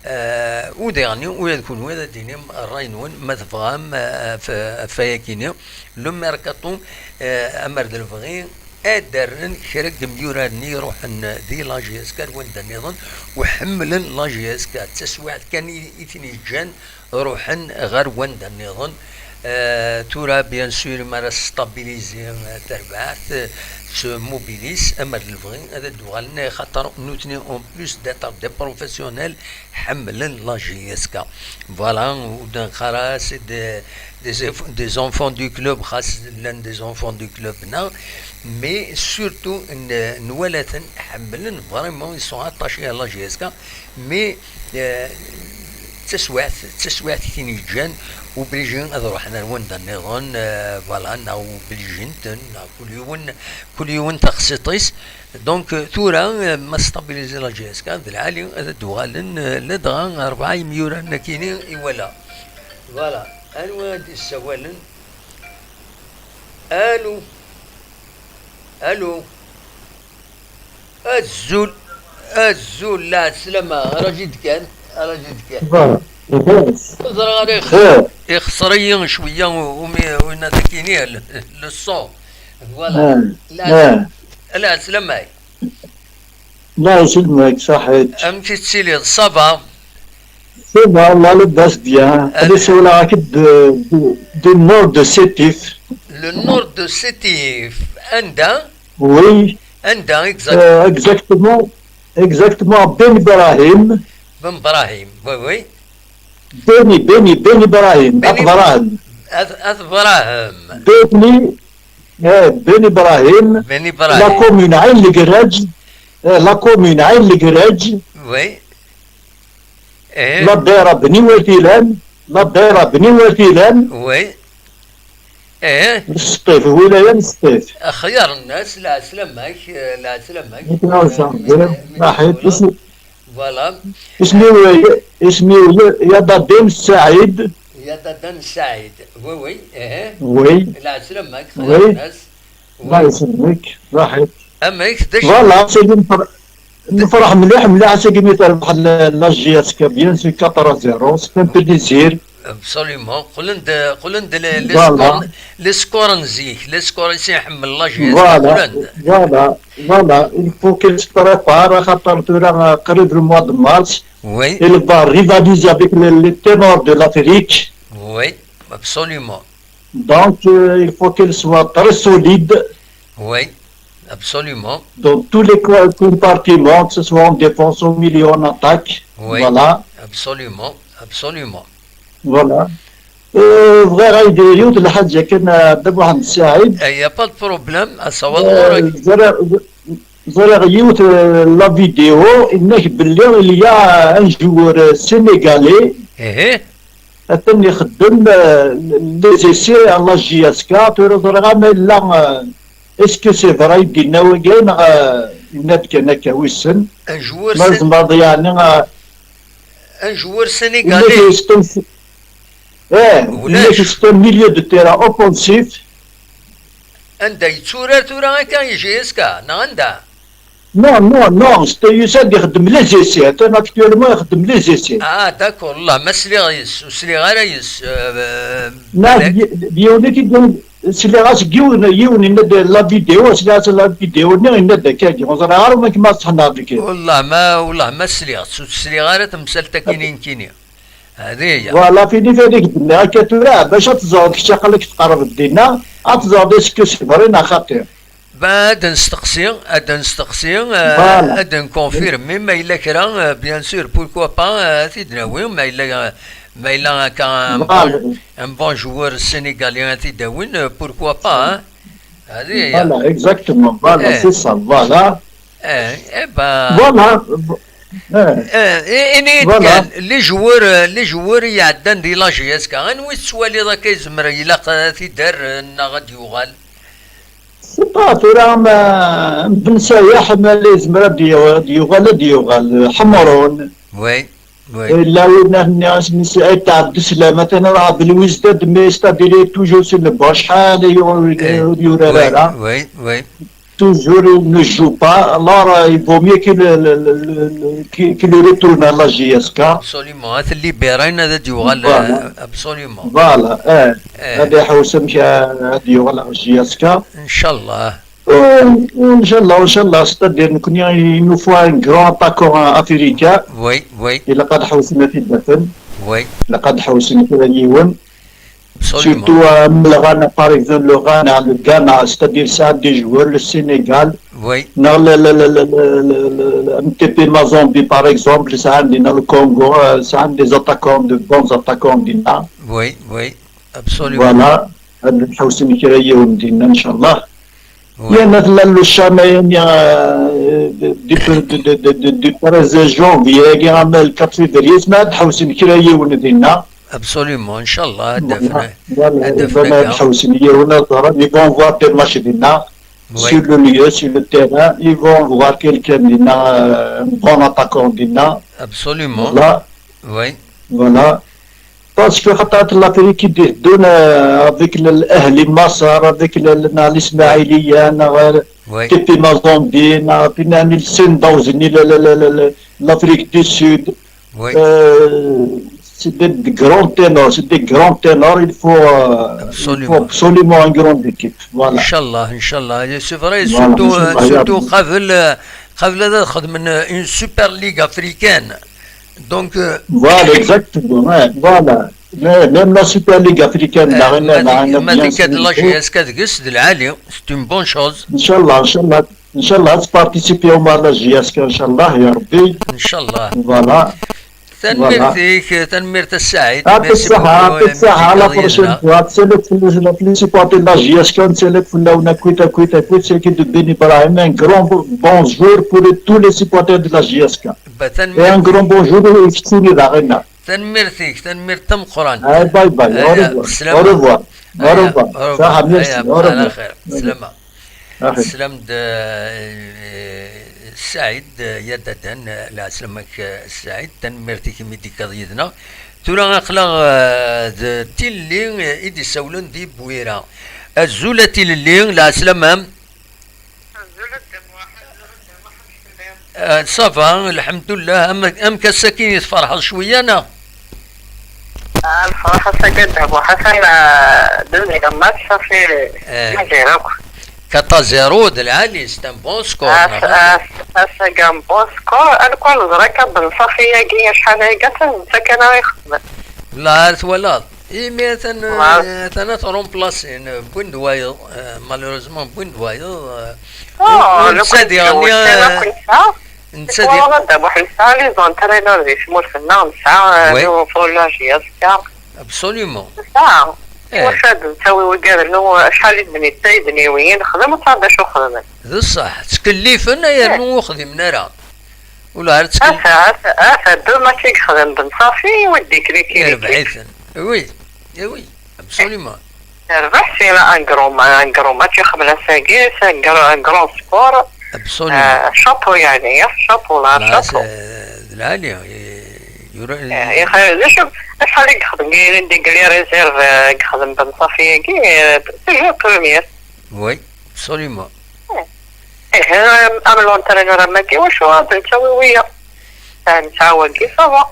eh, u diɣenni, ula d kunwi ad d-tinim ṛṛay-nwen, ma tebɣam, eh, f-, ɣef wayagi-nni. Le mercato, eh, amer d lebɣi, ad d-rren kra n yemyuraren i iruḥen di la J S K ar wanda nniḍen, u ḥemmlen la J S K, d taswiɛt kan i, i ten-yeǧǧan ruḥen ɣer wanda nniḍen. Eh, tura, bien sûr, mi ara testabilizi, eh, terbaɛt, eh, tettmobilise, amer d lebɣi ad d-uɣalen, xaṭer nutni, en plus d'être des professionnels, ḥemmlen la J S K. Voilà, ur d-neqqar ara c'est des, des, des enfants du club, xas llan des enfants du club, neɣ, mais surtout n-, nwala-ten ḥemmlen, vraiment, ils sont attachés à la J S K, mais, euh, d taswiɛt, d taswiɛt i ten-yeǧǧan obligés ad ruḥen ar wanda nniḍen, euh, voilà, neɣ obligent-ten, neɣ kul yiwen, kul yiwen taxsiṭ-is. Donc, euh, tura, euh, ma stabiliser la J S K, d lɛali ad d-uɣalen, euh, ladɣa rebɛa imyuraren akkin-i i wala. Voilà. Anwa ad d-issawalen? Allô? Allô? Azul, azul, lɛeslama, raji-d kan, raji-d kan. Voilà. Ẓriɣ ara ixṣer-iyi cwiya u-, umi, winna d akkin-i, le, le son. Voilà. Ah, lɛeslama. Lɛeslama-k, ṣaḥit. Amek i tettiliḍ? Ça va? Ça va, Allah, labas, bien. Ad ssawleɣ-ak-d du, du nord de Sétif. Le nord de Sétif. Anda? Oui. Anda, exact? Euh, exactement, exactement, Ben Ibrahim. Ben Ibrahim, oui, oui. Beni, Beni, Beni Ibrahim, Beni At Brahim. At, At Brahim. Beni, eh, Beni Ibrahim. Beni Ibrahim. La commune Ain Legraj, eh, la commune Ain Legraj. Oui. Eh. La daïra Beni Watilan, la daïra Beni Watilan. Oui. Eh. Sṭif, wilaya n Sṭif. Axyar nnas, lɛeslama-k, eh, lɛeslama-k. Voilà. Ismi-w, ismi-w Yadaden Saɛid. Yadaden Saɛid. Oui, oui, eh. Oui. Lɛeslama-k, oui. Xyar nnas. Oui. Lɛeslama-k, ṣaḥit. Amek, d acu? Voilà, c'est une Nefreḥ mliḥ, mliḥ, ass-agi mi terbeḥ la, la J S K, bien sûr, quatre à zéro, c'est un plaisir. Absolument. Qqlen-d, qqlen-d les, les scores, les scores n zik, les scores i s-iḥemmel la J S K, voilà, qqlen-d. Voilà, voilà. Il faut qu'elle se prépare, axaṭer tura, euh, qrib le mois de mars. Oui. Elle va rivaliser avec les, les ténors de l'Afrique. Oui, absolument. Donc, euh, il faut qu'elle soit très solide. Oui, absolument. Dans tous les co-, compartiments, que ce soit en défense, au milieu, en attaque. Oui, voilà. Absolument, absolument. Voilà. Euh, bɣiɣ ad d-iniɣ yiwet n lḥaǧa kan, euh, Dda Muḥend Saɛid. Eh, y a pas de problème, asawaḍ ɣur-k. Ẓriɣ, ẓriɣ yiwet, euh, la vidéo, inna-k belli il y a un joueur, euh, sénégalais. Atan ixeddem, euh, les essais à la J S K, tura ẓriɣ ama yella, euh, est-ce que c'est vrai i d-yenna wagi, neɣ, euh, yenna-d kan akka, wissen. Un joueur ma tzemreḍ, yeɛni, euh, un joueur sénégalais. Eh, ulac. C'est un milieu de terrain offensif. Anda yetturar tura akka i J S K, neɣ anda? Non, non, non, yusa-d ixeddem les essais, atan actuellement ixeddem les essais. Ah, d'accord, Allah ma sliɣ yes, ur sliɣ ara yes. Neɣ d yiwen i t-id-, sliɣ-as deg yiwen, yiwen yenna-d la vidéo, sliɣ-as la vidéo-nni, yenna-d akka-agi, ur ẓriɣ ara ma kemm ad tḥenneɣ deg. Wallah ma, wallah ma sliɣ-tt, ur sliɣ ara temsalt akkin i nekkini. Hadi ya. Voilà, fini fini k-d-nniɣ akka tura, bac ad teẓreḍ kečč aql-ak tqerrbeḍ dinna, ad teẓreḍ est-ce que c'est vrai neɣ xaṭi. Ba, ad nesteqsi, ad nesteqsi, eh, ad nconfirmi, ma yella kra, eh, bien sûr, pourquoi pas, eh, ad t-id-nawi, ma yella, ma yella akka un bon, un bon joueur sénégalais ad t-id-awin, eh, pourquoi pas, hein. Hadi ya. Voilà, exactement, voilà, c'est ça, voilà. Eh, eh ben, voilà. Eh, i-, ini-d kan, les joueurs, eh, les joueurs i iɛeddan di la J S K, anwa i tettwaliḍ akka yezmer ilaq ad t-id-err, eh, neɣ ad d-yuɣal? C'est pas tura, ma, Ben Sayaḥ, ma la yezmer ad d-yaw-, ad d-yuɣal, ad d-yuɣal. Ḥemrun. Oui, oui. Yella win nniɣ isem-is Saɛid Ɛebdeslam, atan raɣ Belwizdad, mais c'est-à-dire toujours sur le banc, acḥal ur yurar ara. Oui, oui. Toujours il ne joue pas, alors, euh, il vaut mieux qu'il, le, le, le, le, qu'il, qu'il retourne à la J S K. Absolument, ad t-libérin, ad d-yuɣal, voilà. Euh, absolument. Voilà, eh. Eh. Ad iḥewwes amek, euh, ad d-yuɣal ɣer J S K. Inchallah. Euh, inchallah, inchallah, c'est-à-dire, nekkni, il nous faut un grand attaquant africain. Oui, oui. Ilaq ad ḥewwsen ad t-id-afen. Oui. Ilaq ad ḥewwsen kra n yiwen. Absolument. Surtout, euh, le Ghana, par exemple, le Ghana, le Ghana, c'est-à-dire, c'est un des joueurs, le Sénégal. Oui. Dans le, le, le M T P Mazembe, par exemple, c'est un, dans le Congo, euh, c'est un des attaquants, de bons attaquants, dinna. Oui, oui, absolument. Voilà. Ad nḥewwsen kra yiwen dinna, inchallah. Oui. Yerna tella le chemin, euh, du, du, du, du, du, du treize janvier, agi, ama le quatre février, ma ad ḥewwsen kra yiwen dinna. Absolument, inchallah, ad d-afen, voilà, ad d-afen voilà, akka. Ad ḥewwsen yiwen, ad ẓren, ils vont voir des matchs dinna, oui, sur le lieu, sur le terrain, ils vont voir quelqu'un dinna, euh, un bon attaquant dinna. Absolument. Voilà. Oui. Voilà. Parce que xaṭer l'Afrique i d-iteddun, euh, avec le, l'Ahli Maṣer, avec le, le, neɣ l'Ismaïliya, neɣ, euh, oui, T P Mazembe, neɣ, puis, neɣ, le Sundowns, ni le, le, le, le, le, l'Afrique du Sud. Oui. Euh, c'est des, des grands ténors, c'est des grands ténors, il faut, euh, il faut absolument, absolument une grande équipe. Voilà. Inchallah, inchallah. Et c'est vrai, voilà, surtout, euh, inchallah, surtout, ya Rabbi. Qabel, euh, qabel ad xedmen, euh, une Super Ligue africaine. Donc, euh, voilà, exactement, ouais, voilà. Mais même la Super Ligue africaine, euh, la, la, la, la, bien sûr, la J S K deg-s d lɛali, c'est une bonne chose. Inchallah, inchallah, inchallah, ad tparticipiw ma la J S K, inchallah, ya Rabbi. Inchallah. Voilà. Tanemmirt-ik, tanemmirt a Saɛid. Merci beaucoup, merci beaucoup. Yɛṭik ṣṣeḥḥa, yɛṭik ṣṣeḥḥa, à la prochaine fois. Ttselliɣ fell-, fell-, fell-, les supporters de la J S K, ttselliɣ fell-awen akkit, akkit, akkit, c'est que de Ben Ibrahim, un grand bo-, bonjour pour tous les supporters de la J S K. Bah, tanemmirt-ik. Et un grand bonjour i keččini daɣen. Tanemmirt-ik, tanemmirt tameqqrant. Ay, bye bye, au revoir. Aya, bslama. Au revoir. Aya, au revoir. Au revoir. Saḥa, merci, au revoir. Ala xir, bslama. Teslam-d, eh, Saɛid, eh, Yadadan, eh, lɛeslama-k, eh, Saɛid, tanemmirt-ik imi d-tekkaḍ yid-neɣ. Tura aql-aɣ, eh, d Tilelli, eh, i d-isawlen di Bwira. Azul a Tilelli, lɛeslama. Azul a Dda Muḥ, azul a Dda Muḥ, amek telliḍ? Eh, ça va, lḥemdullah. Am-, amek ass-agi i tferḥeḍ cwiya, neɣ? Ah, lferḥ ass-agi a Dda Buḥasan, ah, deuxième match, ça fait Eh. plaisir akk. Quatre à zéro, d lɛali, c'est un bon score, As- neɣ? as- Ass-agi un bon score, alkul ẓra akka Ben Ṣafi-agi acḥal aya kan d netta kan ara ixedmen. La, ar twalaḍ. Imi atan, Wa- atan ad t-remplacer, n-, wwin-d wayeḍ, eh, malheureusement, wwin-d wayeḍ, eh, Oh, ur le netta coup de diɣen, jeu, eh, c'est la comme ça. Netta di- Voilà, d'abord, nesɛa les entraîneurs di tmurt-nneɣ, nesɛa, euh, Oui. le, pour la J S K. Absolument. Nesɛa. Eh. Wacu ad nettawi wigad-nni, acḥal i d-netta i d-niwiyin, xdem ur tesɛiḍ d acu xedmen. D ṣṣeḥ, ttkellifen, ay rnu ur xdimen ara. Ula ar ttkel- Ata, ata, ata, deux matchs i yexdem Ben Ṣafi, i waddi klik, klik, klik. Irbeḥ-iten. Oui, eh oui, absolument. Terbeḥ, c'est là un grand, un grand match ixdem ass-agi, c'est un grand, un grand score. Absolument. Euh, chapeau, يعني, يا chapeau, là, Là, chapeau. c'est, d lɛali, eh, yura- Eh, يا أخي, d acu, acḥal i yexdem, i les réserves, eh, i yexdem Ben Ṣafi-agi, eh, toujours premier. Oui, absolument. Eh, eh, am l'entraîneur am-agi, wacu ad nettawi wiya? Eh, nesɛa wagi, ça va.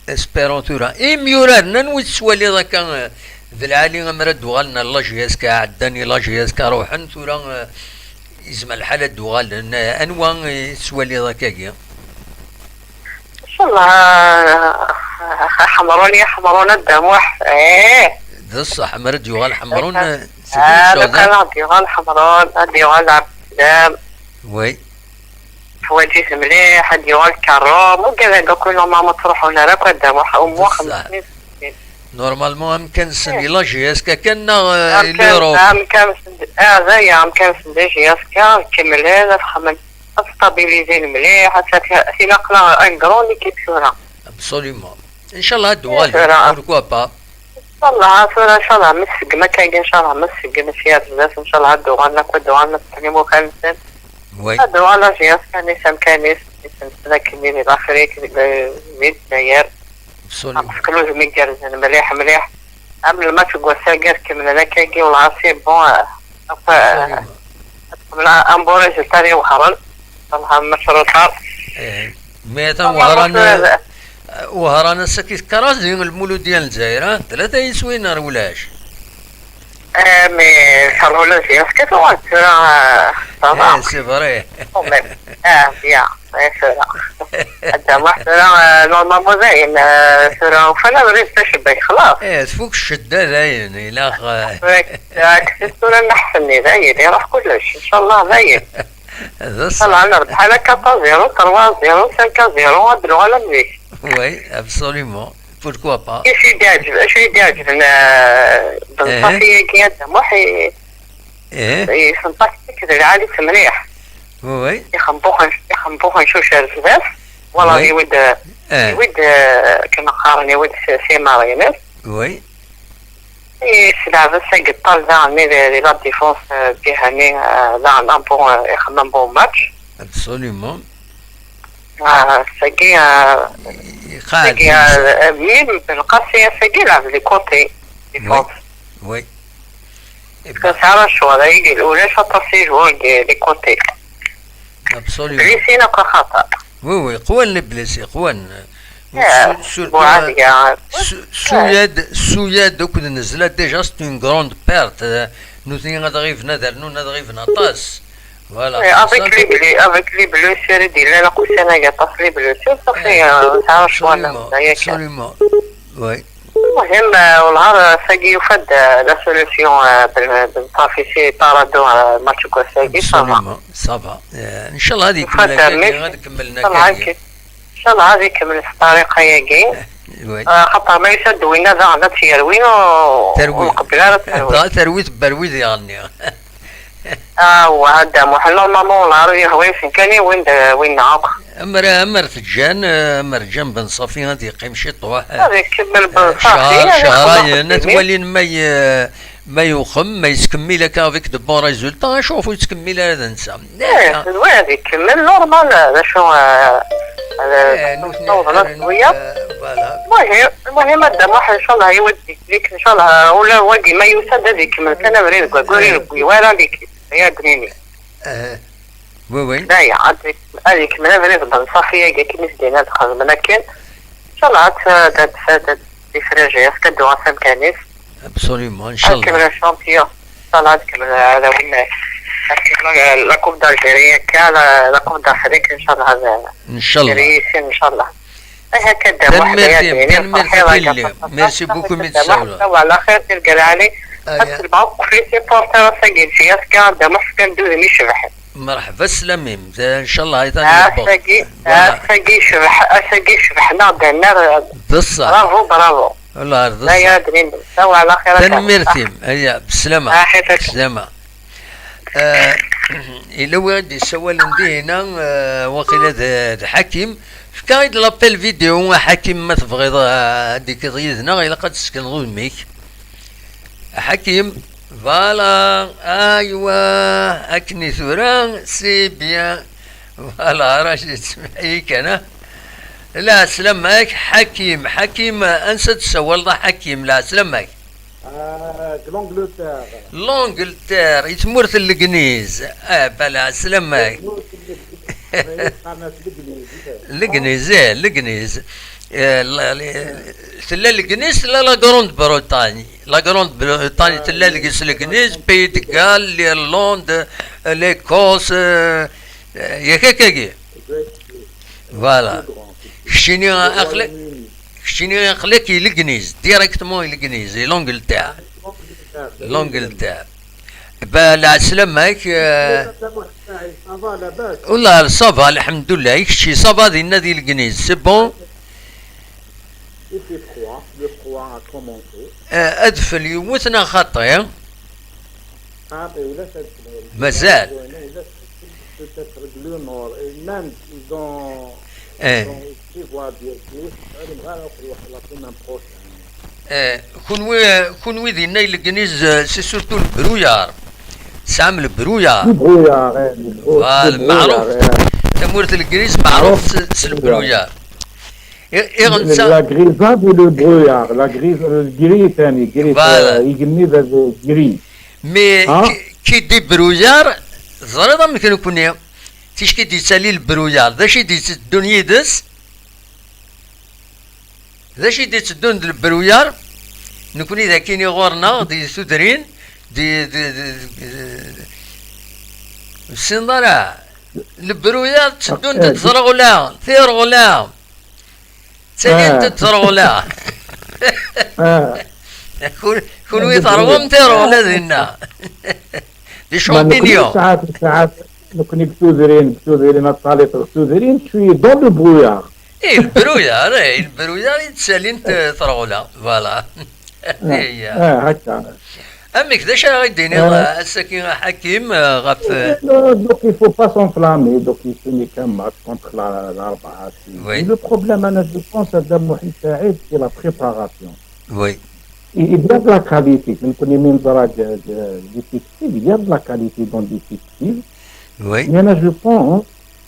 Espérons tura. Imyuraren, anwa i tettwaliḍ akka, eh, d lɛali, ammer ad d-uɣalen ar la J S K, ɛeddan i la J S K, ruḥen, tura, eh, yezmer lḥal ad d-uɣalen. Eh, anwa i tettwaliḍ akkagi? Inchallah, eh, Ḥemrun, ya Ḥemrun a Dda Muḥ. Eh. D ṣṣeḥ, ammer ad d-yuɣal Ḥemrun, eh, c'est une Ah, chose, lukan hein. Ad d-yuɣal Ḥemrun, ad d-yuɣal Ɛebdeslam. Oui. Ḥwaǧit mliḥ, ad yuɣal Karum, wigad-agi akk normalement ttruḥun ara akk ad d-amuḥ, au moins D ṣṣeḥ. Xemsin sittin. Normalement, amkan-nsen Eh. I la J S K kan neɣ, eh, i Amkan, l'Europe? Amkan-nsen, ah, d aya, amkan-nsen d J S K, kemmlen, ad xedmen, ad stabilizin mliḥ, ad t-, tilaq la une grande équipe tura. Absolument. Inchallah ad d-uɣalen. Tura. Pourquoi pas? Inchallah, tura, inchallah, mi tseggem akkagi, inchallah, mi tseggem sya ar zdat, inchallah, ad d-uɣalen akk, ad d-uɣalen ad ṭṭfen imukan-nsen. Oui. Ad d-uɣal la J S K kan-is amkan-is, isem-nsen akkenni di Lafrik, di, di Lezzayer. Absolument. Am tekluzem igerrzen mliḥ, mliḥ. Am lmatch n wass-agi ad kemmlen akkagi, wellah, c'est bon, euh, akk, euh, Absolument. Ad kemmlen un bon résultat i Wehran. Wellah, match retard. Eh, mais atan Wehran, eh, Wehran ass-agi tekker-as di Lmuludya n Lezzayer, ah, tlata yiswiyen ar ulac. Eh, mais ḥerru la J S K tuɣal tura, eh, ça va. Eh, c'est vrai. Quand même. Ah, bien. Eh, tura. Adda Muḥ tura, eh, normalement dayen, eh, tura ufan abrid tacebbak, xlas. Eh, tfuk ccedda dayen, ilaq, eh. Tura, tura nneḥ-nni dayen, iruḥ kullec, inchallah dayen. D ṣṣeḥ. Inchallah nerbeḥ ala quatre à zéro, trois à zéro, cinq à zéro, ad d-nuɣal am zik. Oui, absolument. Pourquoi pas? Acu i d-iɛeǧben, acu i d-iɛeǧben, eh, Ben Eh. Ṣafi-agi, Adda Muḥ, i-, Eh. Yexdem taktik d lɛali-s mliḥ. Oui, oui. Ixenbuxen, ixenbuxen cuc ar zdat. Wala Oui. Iwid, Eh. Iwid, eh, akken qqaren, iwid s, s imarines. Oui. Iselɛeb ass-agi ṭṭal daɣen di, di la défense, eh, ǧiha-nni, eh, daɣen un bon, eh, ixdem un bon match. Absolument. Ah, ass-agi, ah, Iqaɛed ass-agi, ah, même Belqasi ass-agi lɛeb di côté, Oui. Défense. Oui. Parce que sɛan ccɣel, ay, ulac aṭas i joueurs di, di côté. Absolument. Blessés akk axaṭer. Oui, oui, qwan les blessés, qwan. Eh, sur-, surtout, Bouadia. Su-, Suyad, Suyad akked Nezla, déjà c'est une grande perte. Eh, nutni ad ɣiben ad rnun, ad ɣiben aṭas. Voilà, Eh, c'est avec ça. Les ble-, avec les blessures, il y a la coussine, il y a pas les blessures, ça fait, Oui. Euh, ça change quoi, là, Absolument, ça y est, absolument. Oui. المهم، آه، والنهار، آه، ساقي يفد، آه، la solution، آه، بال-، بالصافي سي طاردو، آه، ماتش كوساقي، ça va. Absolument, ça va. آه، إن شاء الله هذه يفد كلها ميسي. هذه كملنا إن شاء الله كاين. هاكي. إن شاء الله هذه كملت الطريقة ياكي. Oui. آه، خاطر ما يسد وين هذا، هذا تيروين و-، تروي. ونقبل هذا تروي. تروي تبروي ديالني. Ah, وهذا محل normalement ولا عربي هوايس كان وين دا، وين نعاق. أمر، أمر تجان، أمر جان بن صافي غادي يقيم شي طوح. هذا يكمل بن آه، صافي، شهر، هذا شهرين، خلاص. نتولي ما ي-، ما يخم، ما يتكمل هكا avec de bons résultats، شوفوا يتكمل هذا نسى. إيه، هذا يكمل normal، هذا شو، آه، هذا إيه، نوث نوض نحن، نوث ويا. آه، voilà. المهم، المهم، هذا واحد إن شاء الله يودي. ليك إن شاء الله، ولا واقي ما يوسد هذيك من كان بريد قوي، قولي لك، ولا ليك، يا بنيني. آه، oui, oui. لا، يا عاد هذيك من بريد بن صافي، يا كي نسدينا دخل من كان. إن شاء الله عاد فادت، فادت. ifrajen, ad dduɣ ɣer amkan-is. Absolument, ad ncallah. Kemmel champion. Ncallah ad kemmel, ad awin, ad kemmel la Coupe d'Algérie, akka, la, la Coupe d'Afrique, ncallah, ad, ncallah. Réussir, ncallah. Aha, akka dda Muḥ, tanemmirt-im, tanemmirt a Tilli. Merci beaucoup, mi d-tsawleḍ. Ncallah, ala xir, tirga lɛali. Ad selbeɣ akk les supporters ass-agi n J F K, dda Muḥ, fkan-d udem icebḥen. Merḥba, sslam-im. Ncallah, ay tani. Ass-agi, ass-agi yecbeḥ, ass-agi yecbeḥ, neɣ d annar. D ṣṣeḥ. Bravo, bravo. Wallah, d ṣṣeḥ. Tanemmirt-im. Aya, beslama. Beslama. Eh, yella win i d-yessawalen dihina, eh, waqila d, d Ḥakim. Fka-yi-d l'appel vidéo a Ḥakim, ma tebɣiḍ, eh, ad d-tekkiḍ yid-neɣ, ilaq ad d-tessekneḍ udem-ik. Ḥakim, voilà, aywa, akken i tura, c'est bien. Voilà, Racid, semmeḥ-iyi kan, ah. Lɛeslama-k, Ḥakim. Ḥakim, ansa d-tessawaleḍ a Ḥakim? Lɛeslama-k. Ah, de l'Angleterre. L'Angleterre, i tmurt n Legniz. Ah, ba lɛeslama-k. Legniz, eh, Legniz. Eh, la, la, tella Legniz, tella la Grande-Bretagne. La Grande-Bretagne tella deg-s Legniz, Pays de Galles, l'Irlande, l'Écosse, eh, eh, yak akkagi. Voilà. Keččini aql-, keččini aql-ak i Legniz, directement i Legniz, i l'Angleterre. L'Angleterre. Ba lɛeslama-k, eh, والله ça va, الحمد لله. I kečči, ça va dinna di Legniz, c'est bon? Il fait froid, le froid a commencé. Eh, adfel yewwet neɣ xaṭi? Xaṭi, ulac adfel. Mazal. Peut-être le nord, et même ils ont, eh, ils ont, ils prévoient des, des, la semaine prochaine. Eh, kunwi, kunwi dinna i Legniz, eh, c'est surtout le brouillard. Tesɛam le brouillard. Le brouillard, eh, le brou-, voilà, le brouillard, meɛruf. Eh. Tamurt n Legniz meɛruf s, s le brouillard. I, iɣ-, netta la grisaille et le brouillard. La gris-, le gris, ثاني, gris, voilà. Euh, igenni d gris. Mais qui, qui dit brouillard, teẓriḍ amek nekkni, ticki d-yettali le brouillard, d acu i d-yetteddun yid-s? D acu i d-yetteddun d lebruyer? Nekni d akini ɣur-neɣ, di tudrin, di, di, di, di, ur tessineḍ ara. Lebruyer tteddun-d, eh, d tirɣula, tirɣula. Ttalin-d, eh, tirɣula. Eh. Kun-, kunwi terwum tirɣula dinna. Des champignons. Ma nekni saɛat, saɛat, nekni deg tudrin, deg tudrin, ad taliḍ deg tudrin, tu es dans le brouillard. Eh, le brouillard, eh, le brouillard i d-ttalint, eh, tirɣula, voilà. Eh, eh, hakka. Amek, d acu ara d-tiniḍ, eh, ass-agi a Ḥakim, eh, ɣef, eh, eh, donc il faut pas s'enflammer, donc il faut contre la, l'Arba'a. Oui. Le problème, ana, je pense, a Dda Muḥend Saɛid, c'est la préparation. Oui. Il, il y a de la qualité. Nekni mi neẓra deg, deg, deg textiles, il y a de la qualité dans les textiles. Oui. Mais là, je pense,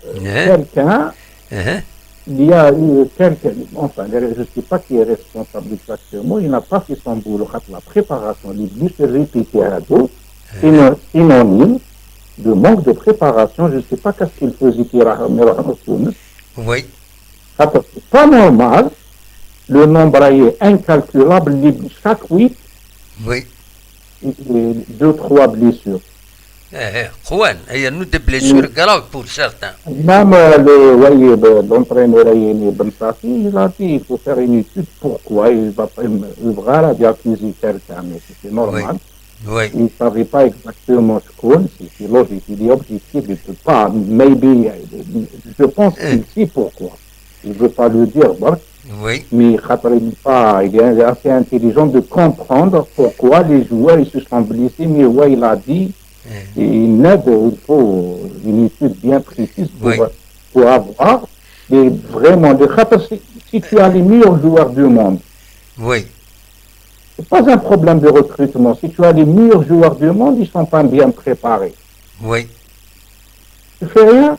euh, eh, quelqu'un, eh, il y a eu quelqu'un, enfin, je ne sais pas qui est responsable exactement, il n'a pas fait son boulot. La préparation, les bus répétés à dos, eh, c'est une, synonyme de manque de préparation. Je ne sais pas qu'est-ce qu'il faisait, qui ra-, oui. Xaṭer, c'est pas normal, le nombre est incalculable, les, chaque week, oui, deux, trois blessures. Eh, eh, qwan, il y a des blessures graves pour certains. Même, euh, le, oui, le, l'entraîneur, euh, Ben Safi, il a dit, il faut faire une étude, pourquoi il va pas, il va accuser quelqu'un, mais c'est normal. Oui. Oui. Il ne savait pas exactement ce qu'on, c'est, c'est logique, il est objectif, il ne peut pas, maybe, euh, je pense, eh, qu'il sait pourquoi. Il veut pas le dire, برك. Oui. Mais خاطر il est pas, il est assez intelligent de comprendre pourquoi les joueurs, ils se sont blessés, mais ouais, il a dit, eh, il aide, il faut une étude bien précise pour, oui, pour avoir des, vraiment, de خاطر si, si tu as les meilleurs joueurs du monde, oui, c'est pas un problème de recrutement. Si tu as les meilleurs joueurs du monde, ils sont pas bien préparés. Oui. Tu fais rien.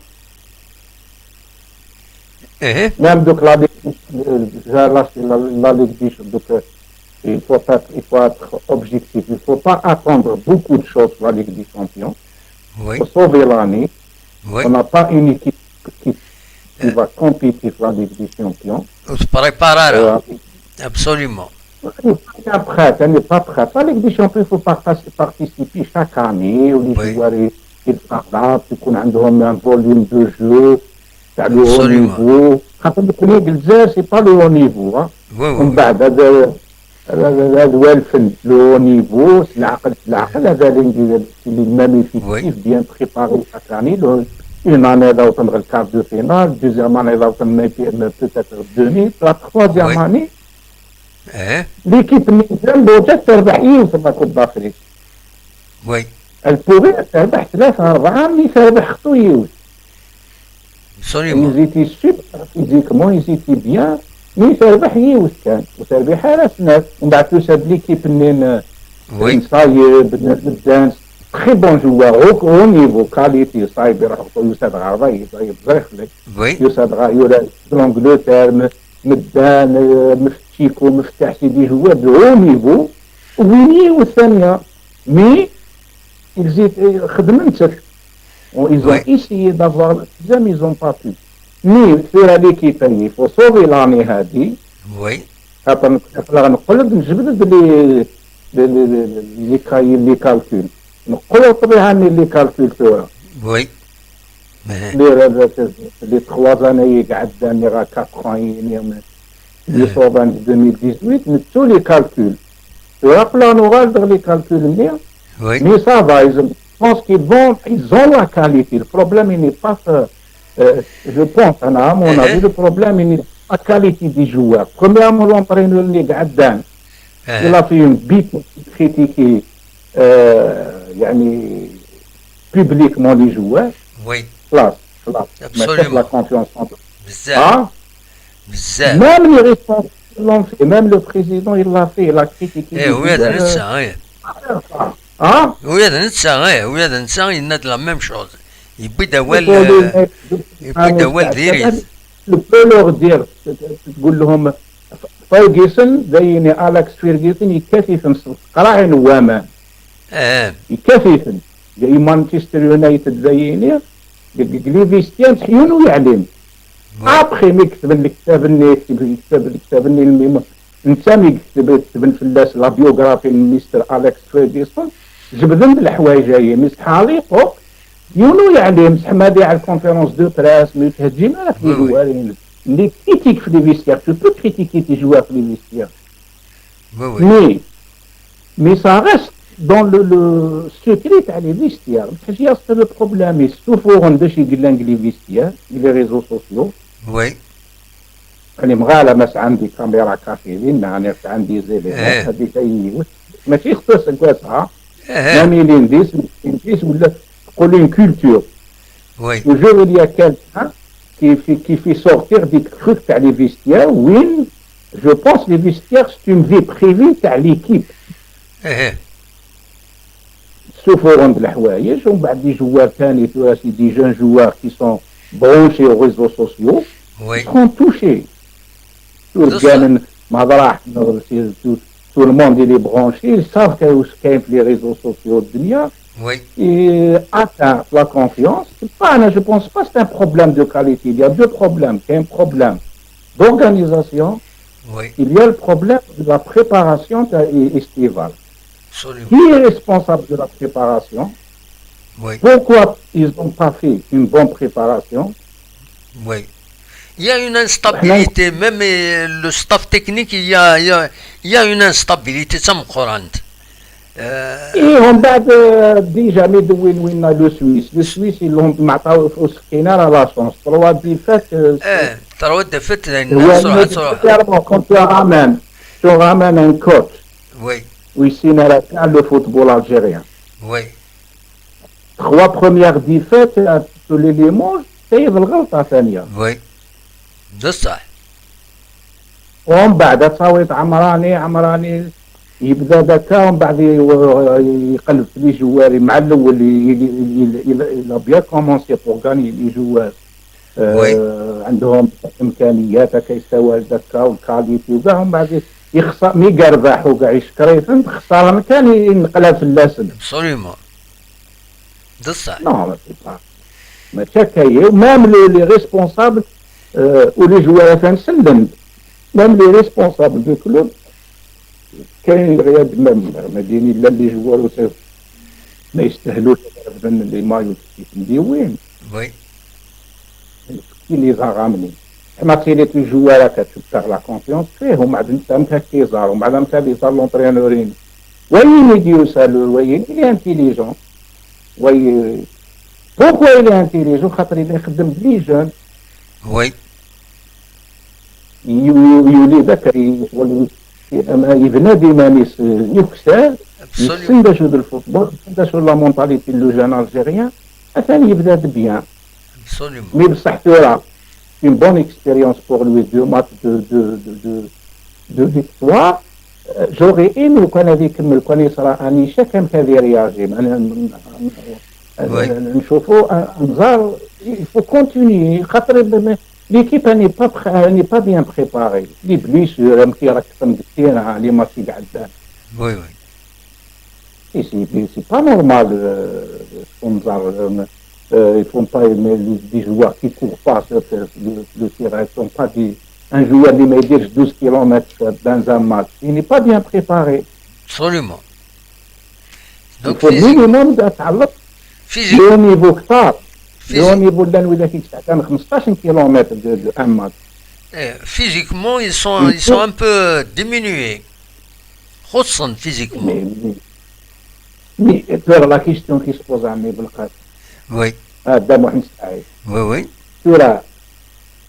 Eh. Même donc la Ligue, euh, la, la, la, la Ligue des, donc, euh, il faut être, il faut être objectif. Il faut pas attendre beaucoup de choses de la Ligue des Champions. Oui. Pour sauver l'année, oui, on n'a pas une équipe qui, qui, eh, va compéter pour la Ligue des Champions. Ur teprépar ara. Euh, absolument. Pas prêt, elle n'est pas prête. La Ligue des Champions, il faut partac- participer chaque année, ou les Oui. joueurs, ils ils s'adaptent, يكون عندهم un volume de jeu, تاع le haut Absolument. niveau. خاطر le Sénégal, c'est pas le haut niveau. Hein. Oui, oui, ومن oui. بعد هذا هذا هو الفن، le haut niveau، c'est العقل، c'est العقل هذا اللي ندير، c'est les mêmes effectifs Oui. bien préparés chaque année. Le- Une année, là, on le quart de finale, deuxième année, là, on peut-être demi, la troisième Oui. année, Eh, l'équipe نيزان بوجات تربح يوت la Coupe d'Afrique. oui. Elle pourrait تربح ثلاثة أربعة، mais تربح خطو يوت. Absolument. Ils étaient super physiquement, ils étaient bien. Mais تربح يوت كان، وتربح على سنات. ومن بعد توسع l'équipe منين Oui. نصايب، الدانس. Très bon joueur, au, au niveau, qualité, صايب يروح يوسف غرضي، يصايب زريخلي. Oui. يوسف غرضي، يولا l'Angleterre, م- مدان، آه، مفتشيكو، مفتاح، c'est des joueurs de haut niveau. ويني والثانية. Mais ils étaient خدمت. Ils ont Oui. essayé d'avoir le deuxième, ils ont pas pu. Mais ثورة l'équipe, il faut sauver l'année هادي. Oui. خاطر نقول لك نجبد les les les les les calculs. نقول لك طبيعة عندي les calculs ثورة. Oui. Eh, Les les trois années قعدنا راه quatre ans يصوبان deux mille dix-huit نتو les calculs. ثورة قلنا نغال les calculs مليح. Oui. Mais ça va, ils, je pense qu'ils vont, ils ont la qualité. Le problème, il n'est pas, euh, euh, je pense, à mon avis, Eh. Le problème, il n'est pas la qualité des joueurs. Premièrement, l'entraîneur, il est Gaddan. Eh, Il a fait une bêtise, critiquer, euh, يعني, publiquement les joueurs. Oui. Là, là, Absolument. La confiance en بزاف. Hein? بزاف. Même les responsables l'ont fait, même le président, il l'a fait, il a critiqué. Eh, les oui, joueurs. c'est ça, oui. Hein? Oui, c'est ça, oui, oui, c'est ça, il a de la même chose. Il peut avoir Pour le. les mecs, يبدأ هو الفيروس. Tu peux leur dire, تقول لهم Ferguson, زيني Alex Ferguson, يكفي في مصر. قراعي نوامان. Eh, يكفي في. زي مانشستر يونايتد زيني. قال لك les vestiaires تحيون ويعلم. oui. Après, mais كتب الكتاب الني، كتب الكتاب، الكتاب الني الميم. انت مي كتب، كتب في الناس la biographie de Mister Alex Ferguson. جبدن الحوايج هي، mais صح à l'époque. يونو يعني، بصح ما دي على la conférence de presse، mais تهجم على في Oui, oui. الجوارين. Les critiques في les vestiaires, tu peux critiquer tes joueurs في les vestiaires. Oui, oui. Mais, mais ça reste dans le, le secret تاع les vestiaires. بصح c'est le problème, يستوفورن باش يقلن les vestiaires, les réseaux sociaux. Oui. يعني مغالة ما عندي كاميرا كافيين، يعني عندي زيلينات، إيه. هذيك هي. ماشي خصوص كواسها. إيه. Même les indices, les indices ولا تقول une culture. Oui. Toujours il y a quelqu'un qui fait, qui fait sortir des trucs تاع les vestiaires. Oui, je pense les vestiaires, c'est une vie privée تاع l'équipe. إيه. يستوفورن الحوايج، ومن بعد les joueurs ثاني ثورة c'est des jeunes joueurs qui sont branchés aux réseaux sociaux, Oui. Seront touchés. Tout le C'est ça. monde, ما راح، tout, tout le monde il est branché, ils savent que كاين في les réseaux sociaux الدنيا. Oui. Et atteint la confiance. C'est pas, je pense pas que c'est un problème de qualité. Il y a deux problèmes. Il y a un problème d'organisation. Oui. Il y a le problème de la préparation estivale. Absolument. Qui est responsable de la préparation? Oui. Pourquoi ils n'ont pas fait une bonne préparation? Oui. Il y a une instabilité, même euh, le staff technique, il y a, il y a, il y a une instabilité, ça me courante. Euh, Et on va déjà mais de win-win la Suisse. La Suisse, ils l'ont maté au Skinner à la chance. Trois défaites. Euh, eh, trois défaites, ouais, mais clairement, quand tu ramènes, tu ramènes un coach, Oui. Oui, c'est le football algérien. Oui. Trois premières défaites, tous les Limoges, c'est le غلطة ثانية. Oui. بصح. ومن بعد تصاويت عمراني عمراني يبدا ذكا، ومن بعد يقلب في les joueurs. مع الاول il a bien commencé pour gagner les joueurs. Oui. عندهم امكانيات كيستوى ذكا والكاليتي وكاع، ومن بعد يخسر مي كاع ربح وكاع يشكريتن، خسارة كان ينقلها في اللسن. Absolument. بصح. Non, mais c'est pas. Mais chaque année, même les, les responsables, euh, ou les joueurs, enfin, même les responsables du club, كاين الغياب، ما ما دين الا لي جوار وصافي. ما يستاهلوش غير les maillots. تسيت مديوين. Oui. كي لي زاغامني. ما تيلي تو جوار هكا تشوف تاع la confiance فيه، ومن بعد انت انت كي زار، ومن بعد انت لي زار l'entraîneur. وين يديو سالو، وين il est intelligent. وي بوكو il est intelligent؟ خاطر اللي يخدم بلي جون. Oui. يولي ذكري، يولي يبنى ديما يكسر. يسن باش الفوتبول، يسن باش la mentalité de jeune algérien. اثاني يبدا بيان. Absolument. مي بصح ثورة une bonne expérience pour lui, deux matchs de de de de, de victoire. J'aurais aimé لو كان هذه يكمل، كان يصرى ان échec، كان هذه réagir. نشوفوا انزار، il faut continuer خاطر l'équipe n'est pas n'est pas bien préparée. Les blessures، راك تفهم بالتيرا، les matchs يقعد. Oui, oui. C'est pas normal. انزار، il faut pas des joueurs qui courent pas sur le terrain, ils sont pas des un joueur اللي ما يديرش douze kilomètres dans un match, il n'est pas bien préparé. Absolument. Donc il faut minimum تعلق. Le haut niveau كثار. Le haut niveau لان ولا كي تاع خمسطاش كيلومتر de un match. Physiquement ils sont ils sont un peu diminués. خصوصا physiquement. Mais la question qui se pose عمي بالقاسم. Oui. هذا محمد سعيد. Oui, oui. ثورة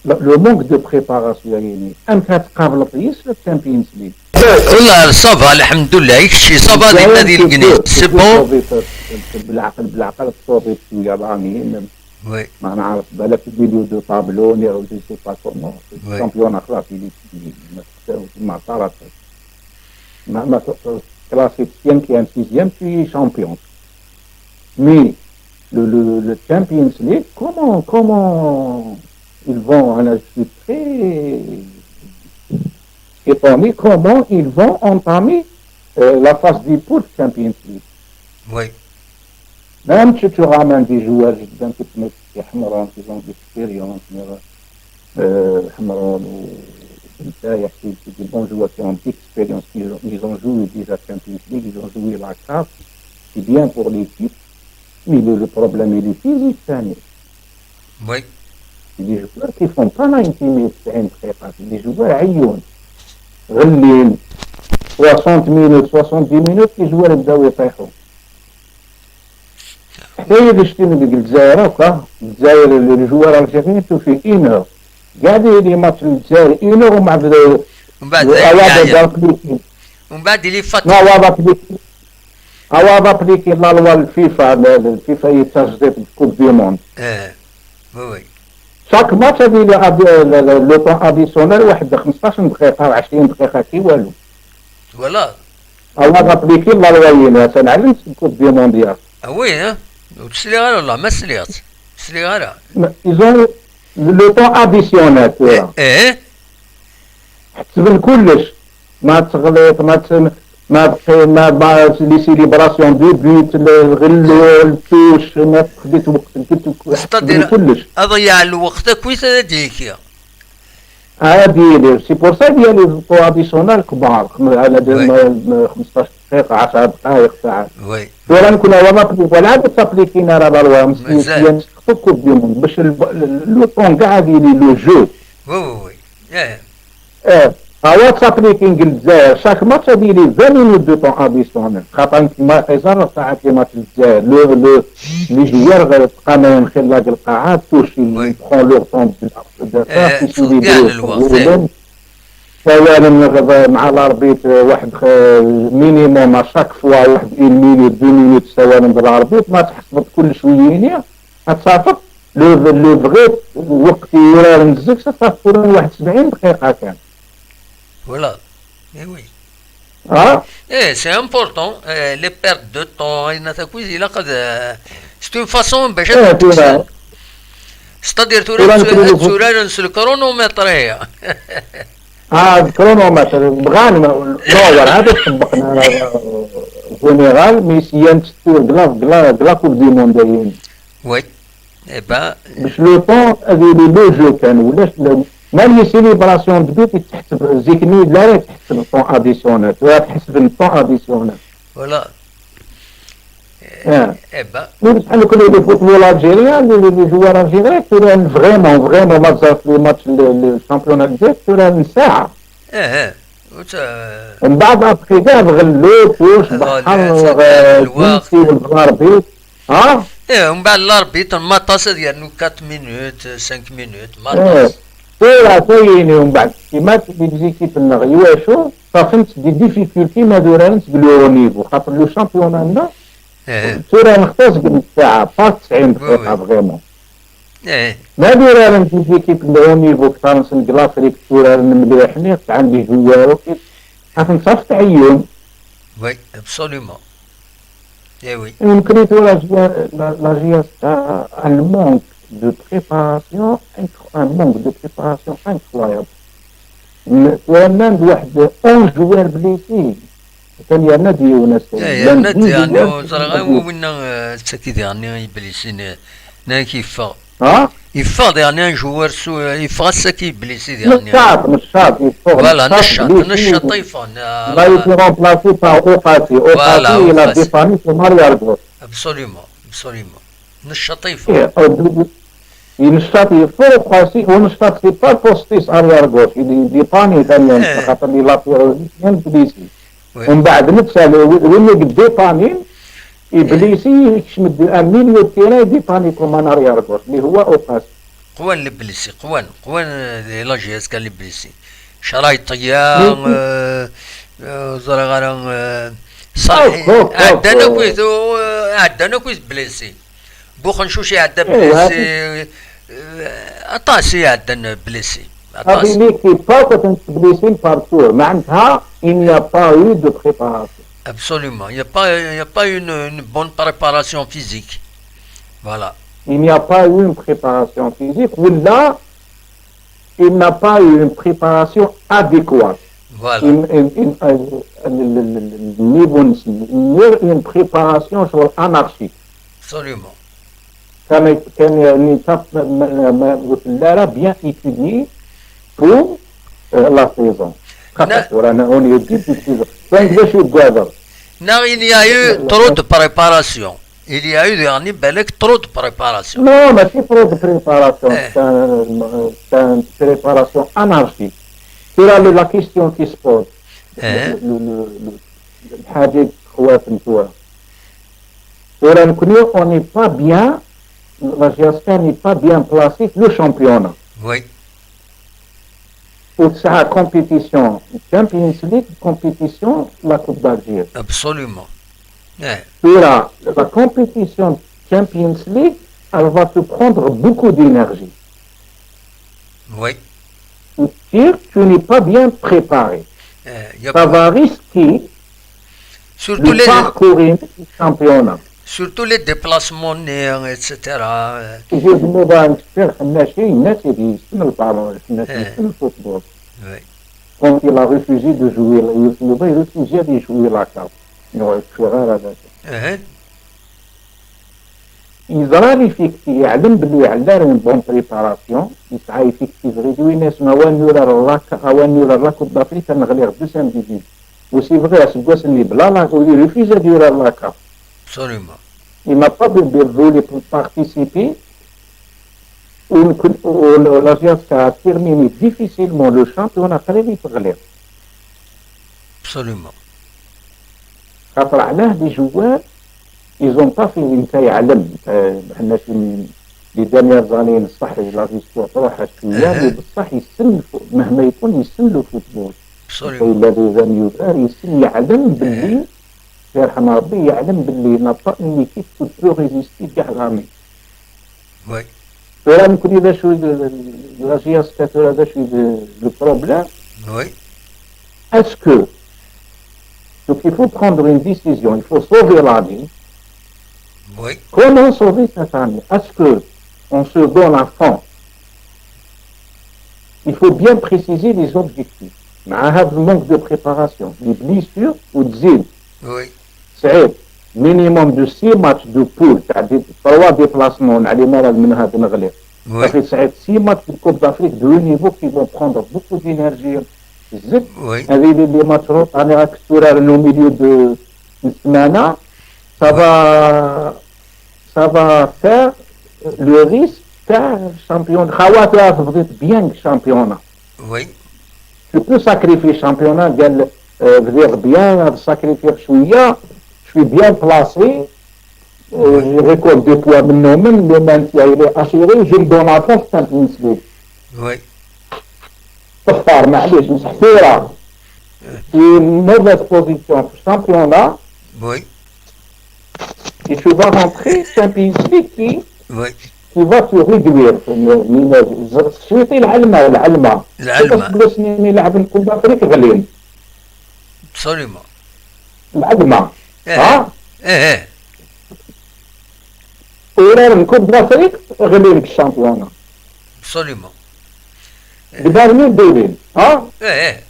le manque de préparation يعني. امتى تقابل بيس في ال Champions League؟ والله ça va الحمد لله، كشي ça va. دينا دي الكنيس c'est bon. بالعقل بالعقل تصوبي شويه راني. Oui. ما نعرف بالك milieu de tableau، je sais pas comment. Championnat خلاص ما صارت. ما ما classé cinquième, sixième, puis champion. Mais le, le, le Champions League, comment, comment ils vont, je suis très étonné comment ils vont entamer euh, la phase des poules Champions League. Oui. Même si tu ramènes des joueurs جدا كيف حمران، ils ont d'expérience, حمران و بن سايح, c'est des bons joueurs qui ont d'expérience, ils ont, ils ont joué déjà Champions League, ils ont joué la CAF, c'est bien pour l'équipe, mais le, le problème il est physique ثاني. Oui. C'est des joueurs qui font pas ninety minutes, تسعين دقيقة, c'est des joueurs عيون غلين. Soixante minutes, soixante-dix minutes, les joueurs يبداو يطيحوا. حتى هي باش تينا ديك الجزائر هكا، الجزائر les joueurs algériens توفي une heure. كاع دي les matchs الجزائر une heure ومن بعد ومن بعد ومن بعد il est fatigué. هو ابليكي، هو ابليكي la loi الفيفا، الفيفا هي تجديد الكوب دي موند. اه. Oui, oui. Chaque match هذه le temps additionnel واحد خمسطاش دقيقة، عشرين دقيقة كي والو. Voilà. هو ابليكي la loi هنا تنعلم الكوب دي مونديال. Ah oui, hein. وتسلي غير والله ما سليت. تسلي غير. Ils ont le temps additionnel. ايه. حسب كلش. ما تغليط، ما ت... ما بقي ما با... les célébrations de but، الغلو، التوش، ما تخديت وقت، قلت كلش. اضيع الوقت كويس هذا ديك يا. هادي c'est pour ça ديالي الطو اديسيونال كبار، على خمسطاش دقيقة، عشر دقائق ساعات. Oui. ورا نكون هو ما بلي ولا عاد تابليكينا راه لا لوا مزيان. كوب دي موند باش le temps كاع هادي لي le jeu. Oui, oui, oui. اه، هو تابليكينغ الجزائر chaque match هادي لي vingt minutes de temps additionnel، خاطر ما يزال ساعات لي ماتش الجزائر le le les joueurs تبقى ما ينخلق القاعات توشي prend leur temps. تصدق كاع الوقت. سوالم مع l'arbitre واحد minimum à chaque fois واحد une minute, deux minutes سوالم بالعربيط ما تحسبط كل شويه. تصافط le vrai وقت يورار نزك صافط كل واحد سبعين دقيقه كان. Voilà. Eh oui. اه. ايه c'est important. Les pertes de temps هنا تاكويز الا قد c'est une façon باش تكسب. C'est-à-dire تورا تورا نسل كرونومتر هي. اه الكرونومتر بغانا نوفر هذا طبقنا général mais si انت تور بلا بلا بلا كوب دي موند. Oui. Eh ben. باش le temps هذه le jeu كان ولاش Même les célébrations de but, ils تحسب زيكني لا تحسب le temps additionnel, tu vois, تحسب le temps additionnel. Voilà. Ah. Eh ben, Mais بصح نقول le football algérien, les, les joueurs algériens, tu vois, vraiment, vraiment, ما تزرت les matchs, le, le championnat algérien, tu vois, une ساعة. eh, eh. وت- ومن بعد après كاع غلو كوش غلو، بحر ساعة آه، الوقت. جنسي والغربي. ها؟ ايه، ومن بعد l'arbitre مطاس ديال quatre minutes, cinq minutes, ايه. مطاس. كورة ثاني ومن بعد كيما les équipes النغ يواشو صافي des difficultés ما دورانس بلو نيفو خاطر le championnat هنا ايه. كورة نختص بالساعة pas تسعين دقيقة vraiment. ايه. ما دورانس des équipes de haut niveau كثر نسن لافريك كورة مليحني عندي joueurs وكيف خاطر صافي تعيون. Oui, absolument. Eh oui. يمكن تورا la, la G S K un manque de préparation, un manque de préparation incroyable. Même واحد onze joueurs blessés. كان يا نادي يونس. يا نادي يعني زرغا وين تسكي يعني يبليسيني. نا كيفا. ها؟ يفاض يعني un joueur سو يفاض ساكي يبليسي يعني. نشاط نشاط يفوق Voilà, نشاط نشاط يفاض. ما يكون remplacé par Okasi. Okasi, il a dépanné son arrière gauche. Absolument, absolument. نشاط يفوق. إيه، أو بلي- ينشط يفوق Okasi ونشاط c'est pas poste arrière gauche, il dépanne ثاني خاطر il a fait un blessé. ومن بعد نفسه وين يديباني يبليسي يكشم un milieu de terrain يديباني comme un arrière gauche اللي هو Okasi. قوان البليسي، قوان قوان la G S K البليسي. شراي طيا. زرغ راه صحي. عندنا كويس، عندنا كويس بليسي. بوخنشوش يعدى بليسي. اطاس يعدى بليسي. هذه l'équipe pas quand blessé partout معناتها il n'y a pas eu de préparation. Absolument. Il n'y a pas, il n'y a pas une, une bonne préparation physique. Voilà. Il n'y a pas eu une préparation physique. ولا il n'a pas eu une préparation adéquate. Voilà. Une, une, une, une, une préparation sur anarchique. Absolument. كان كان يعني تاع ما قلت لا bien étudié pour la saison. خاطر رانا on est au début de saison. Donc باش يقادر. Non, il y a eu trop de préparation. Il y a eu يعني بالك trop de préparation. Non, ماشي trop de préparation. C'est une préparation anarchique. C'est là la question qui se pose. الحاجة خوات نتورا. ورا نكوني on n'est pas bien, la G S K n'est pas bien placée في le championnat. Oui. وتسعى compétition Champions League, compétition la Coupe d'Algérie. Absolument. ورا la compétition Champions League, elle va te prendre beaucoup d'énergie. Oui. Sûr, tu n'es pas bien préparé. Ça va risquer surtout les parcours du championnat. Surtout les déplacements, et cetera. يجوز المباراة نتفرح الناشئين، الناس اللي يسمى البالون، الناس اللي يسمى الفوتبول. Quand il a refusé de jouer, il a refusé de jouer la CAF. Il aurait pu faire هذاك. يزرى لي فيكتي يعلم بلي على une bonne préparation، يسعى يفيكتي réduit ناس ما وان يورا لاكا وان يورا لا كوب دافريكا نغلي غدو سان ديزيد. وسي فغي اسكواس اللي بلا لا وريفيزا ديورا لاكا. Absolument. Il n'a pas voulu participer. La G S K a terminé difficilement le championnat très vite غلي. Absolument. خاطر علاه les joueurs ils ont pas fait انت يعلم حنا في les dernières années نصح la victoire تروح شويه mais بصح يسن مهما يكون يسن le football. ولا les années يسن يعلم باللي يرحم ربي يعلم باللي n'a pas une équipe qui peut résister كاع l'année. Oui. وراه نكوني ذا شو la G S K ذا شو le problème. Oui. Est-ce que donc il faut prendre une décision, il faut sauver l'année. Oui. Comment sauver cette année? Est-ce que on se donne à fond? Il faut bien préciser les objectifs. مع هذا le manque de préparation, les blessures وتزيد. Oui. صعيب. Minimum de six matchs de poule تاع trois déplacements على ما راه من هذا نغلي. Oui. Ça fait six matchs de Coupe d'Afrique de haut niveau qui vont prendre beaucoup d'énergie. Oui. Avec les, les matchs retournés à au milieu de, de semaine, ça va, ça va faire le risque de champion. Bien championnat. Oui. Tu peux sacrifier championnat, قال, euh, dire bien, sacrifier شوية, je suis bien placé, euh, je récolte des points منهم, le maintien il est assuré, je me donne à fond Champions League. Oui. صفار, معليش, مسحفيرة. C'est une mauvaise position في championnat. Oui. Et tu vas rentrer Champions League qui, Oui. qui va se réduire. شويتي العلمة, العلمة. العلمة. بلاش نلعب نكون داخلك غلين. Absolument. العلمة. ها؟ ايه ايه. وراه نكون داخلك غلين بالشامبيون. Absolument. دابا مين دايرين؟ ها؟ ايه ايه.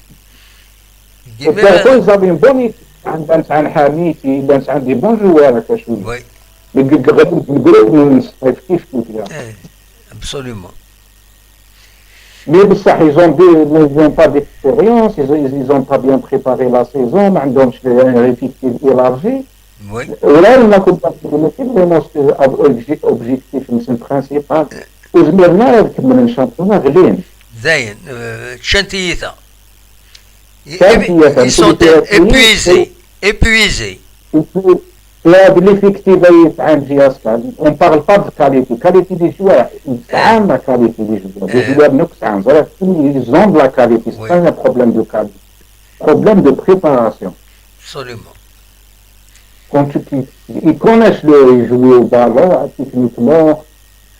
Ils avaient une bonne équipe. عندها نتاع حميتي، عندها نتاع des bons joueurs هكا شويه. Oui. Mais قلت لك غير الجروب من الصيف كيف كيف يعني. ايه. Absolument. Mais بصح ils ont des, ils ont pas d'expérience, ils ont, ils ont pas bien préparé la saison, ما عندهمش un effectif élargi. Oui. ولا ما كنت ماشي vraiment objectif principal. وزمرنا نكمل ان شاء الله غلين. زين، آه، تشنتيتا. تشنتيتا. Ils sont épuisés. Épuisés. هذا l'effectif تاع جي اس كان. On parle pas de qualité. Qualité des joueurs. زعما qualité des joueurs. Des joueurs نقصان. Ils ont de la qualité. C'est pas un problème de qualité. Problème de préparation. Absolument. Quand tu, ils connaissent le jouer au ballon, techniquement,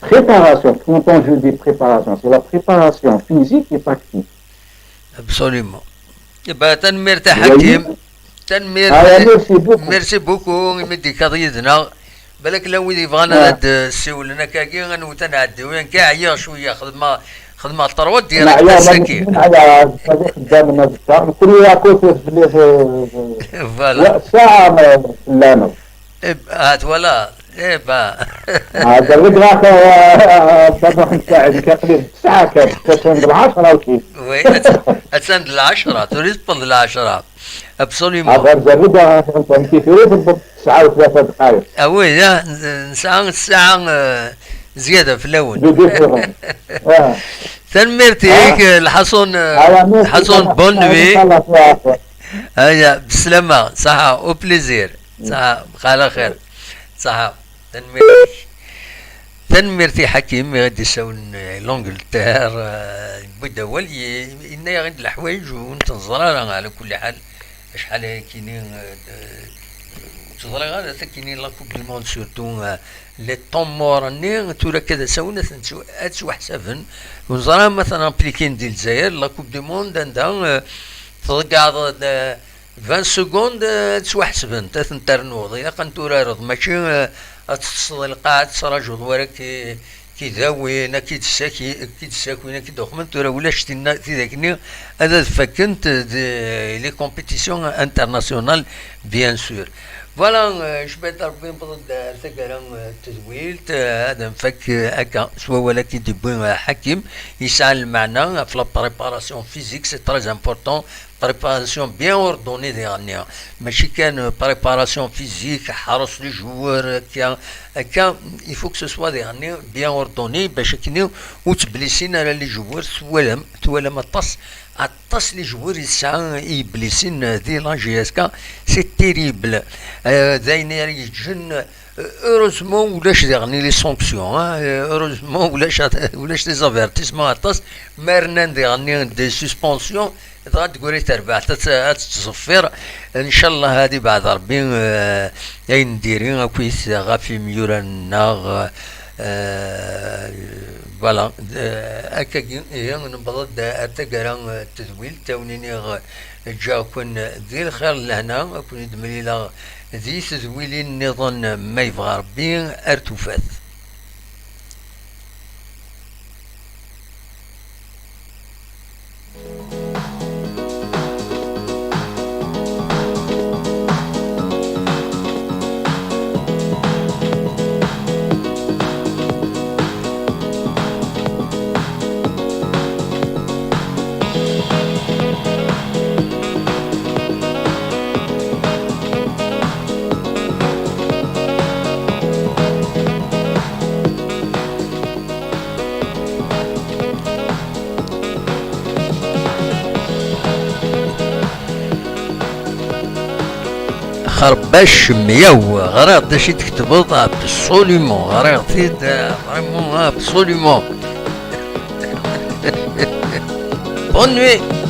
préparation, quand on joue des préparations, c'est la préparation physique et tactique. Absolument. Bah, tanemmirt a Hakim. Tanemmirt. Ah, merci beaucoup. Merci beaucoup, imi d-tekkaḍ yid-neɣ. Balak llan wid yebɣan ad d-ssiwlen akkagi, ad newwet ad nɛeddi, win kan ɛyiɣ cwiya, xedmeɣ, xedmeɣ ṭerwa diract ass-agi. Ɛyiɣ, xeddmen azekka, nekni akked fell-i. Voilà. Saɛa fell-aneɣ. Ah, twalaḍ. Eh ben. Zerreg ɣef Baba Ḥmed Saɛid, aql-i d tesɛa kan, attan d lɛecṛa u kif. Oui, attan d lɛecṛa, tura i tewweḍ d lɛecṛa. Absolument. Ɣer zerreg ɣef Ḥmed Saɛid, kif i tewweḍ tesɛa u tlata dqayeq. Ah oui, nesɛa ssaɛa, eh, zzyada fell-awen. De différence. Tanemmirt-ik, lḥaṣun, lḥaṣun, bonne nuit. Aya, beslama, ṣaḥa, au plaisir. Ṣaḥa, bqa ɛla xir. Ṣaḥa, tanemmirt-ik. Tanemmirt i Ḥakim i ɣ-d-isawlen i l'Angleterre, eh, yewwi-d awal, ye-, yenna-yaɣ-d leḥwayeǧ ur nettneẓra ara, ɛla kulli ḥal, acḥal ayakini, eh, ur tt-ẓriɣ ara, takini la Coupe du Monde, surtout, eh, les temps morts-nni, tura akka d asawen ad ten-ttw-, ad ttwaḥsaben. Ur neẓra ma ten-applikin di Lezzayer, la Coupe du Monde, anda, eh, tḍeggɛeḍ-d, eh, vingt secondes, eh, ad ttwaḥesbent, ad tent-ternuḍ. Ilaq ad n-turareḍ, mačči, eh, ad teṭṭseḍ lqaɛa, ad tettrajuḍ war ak-, k-id-awin, ad k-id-ssaki-, ad k-id-ssakin, ad k-id-uqmen. Tura ulac tinna, tidak-nni ad ad-fakkent di les compétitions internationales, bien sûr. Voilà, eh, jbed Rebbi newweḍ-d ar taggara, eh, n tedwilt, eh, ad nfak, eh, akka s wawal-agi d-yewwi, eh, Ḥakim, yesɛan lmeɛna ɣef la préparation physique, c'est très important. Préparation bien ordonnée diɣenni, mačči kan, euh, préparation physique, ḥrez les joueurs, akka, akka, il faut que ce soit diɣenni bien ordonné bac akken ur ttblisin ara les joueurs. Twalam, twalam aṭas, aṭas les joueurs i tesɛa i yeblisin di la J S K, c'est terrible. Euh, d ayen ara yeǧǧen, euh, heureusement ulac diɣenni les sanctions, hein, euh, heureusement ulac, ulac les avertissements aṭas, ma rnan diɣenni des suspensions, dɣa tguri terbaɛt ad tt-, ad tettẓeffir. Ncallah ad ibeɛd Rebbi, eh, ayen n diri akkit ɣef yimyura-nneɣ, eh, voilà. Eh, akkagi ihi newweḍ-d ar taggara, eh, n tedwilt, a wen-iniɣ, eh, ǧǧiɣ-ken di lxir d lehna, ad ken-id-mlileɣ di tedwilin nniḍen ma yebɣa Rebbi, ar tufat. Rebbac Myaw, ɣriɣ-d acu i d-tketbeḍ, absolument, ɣriɣ-t-id, vraiment, absolument. Bonne nuit.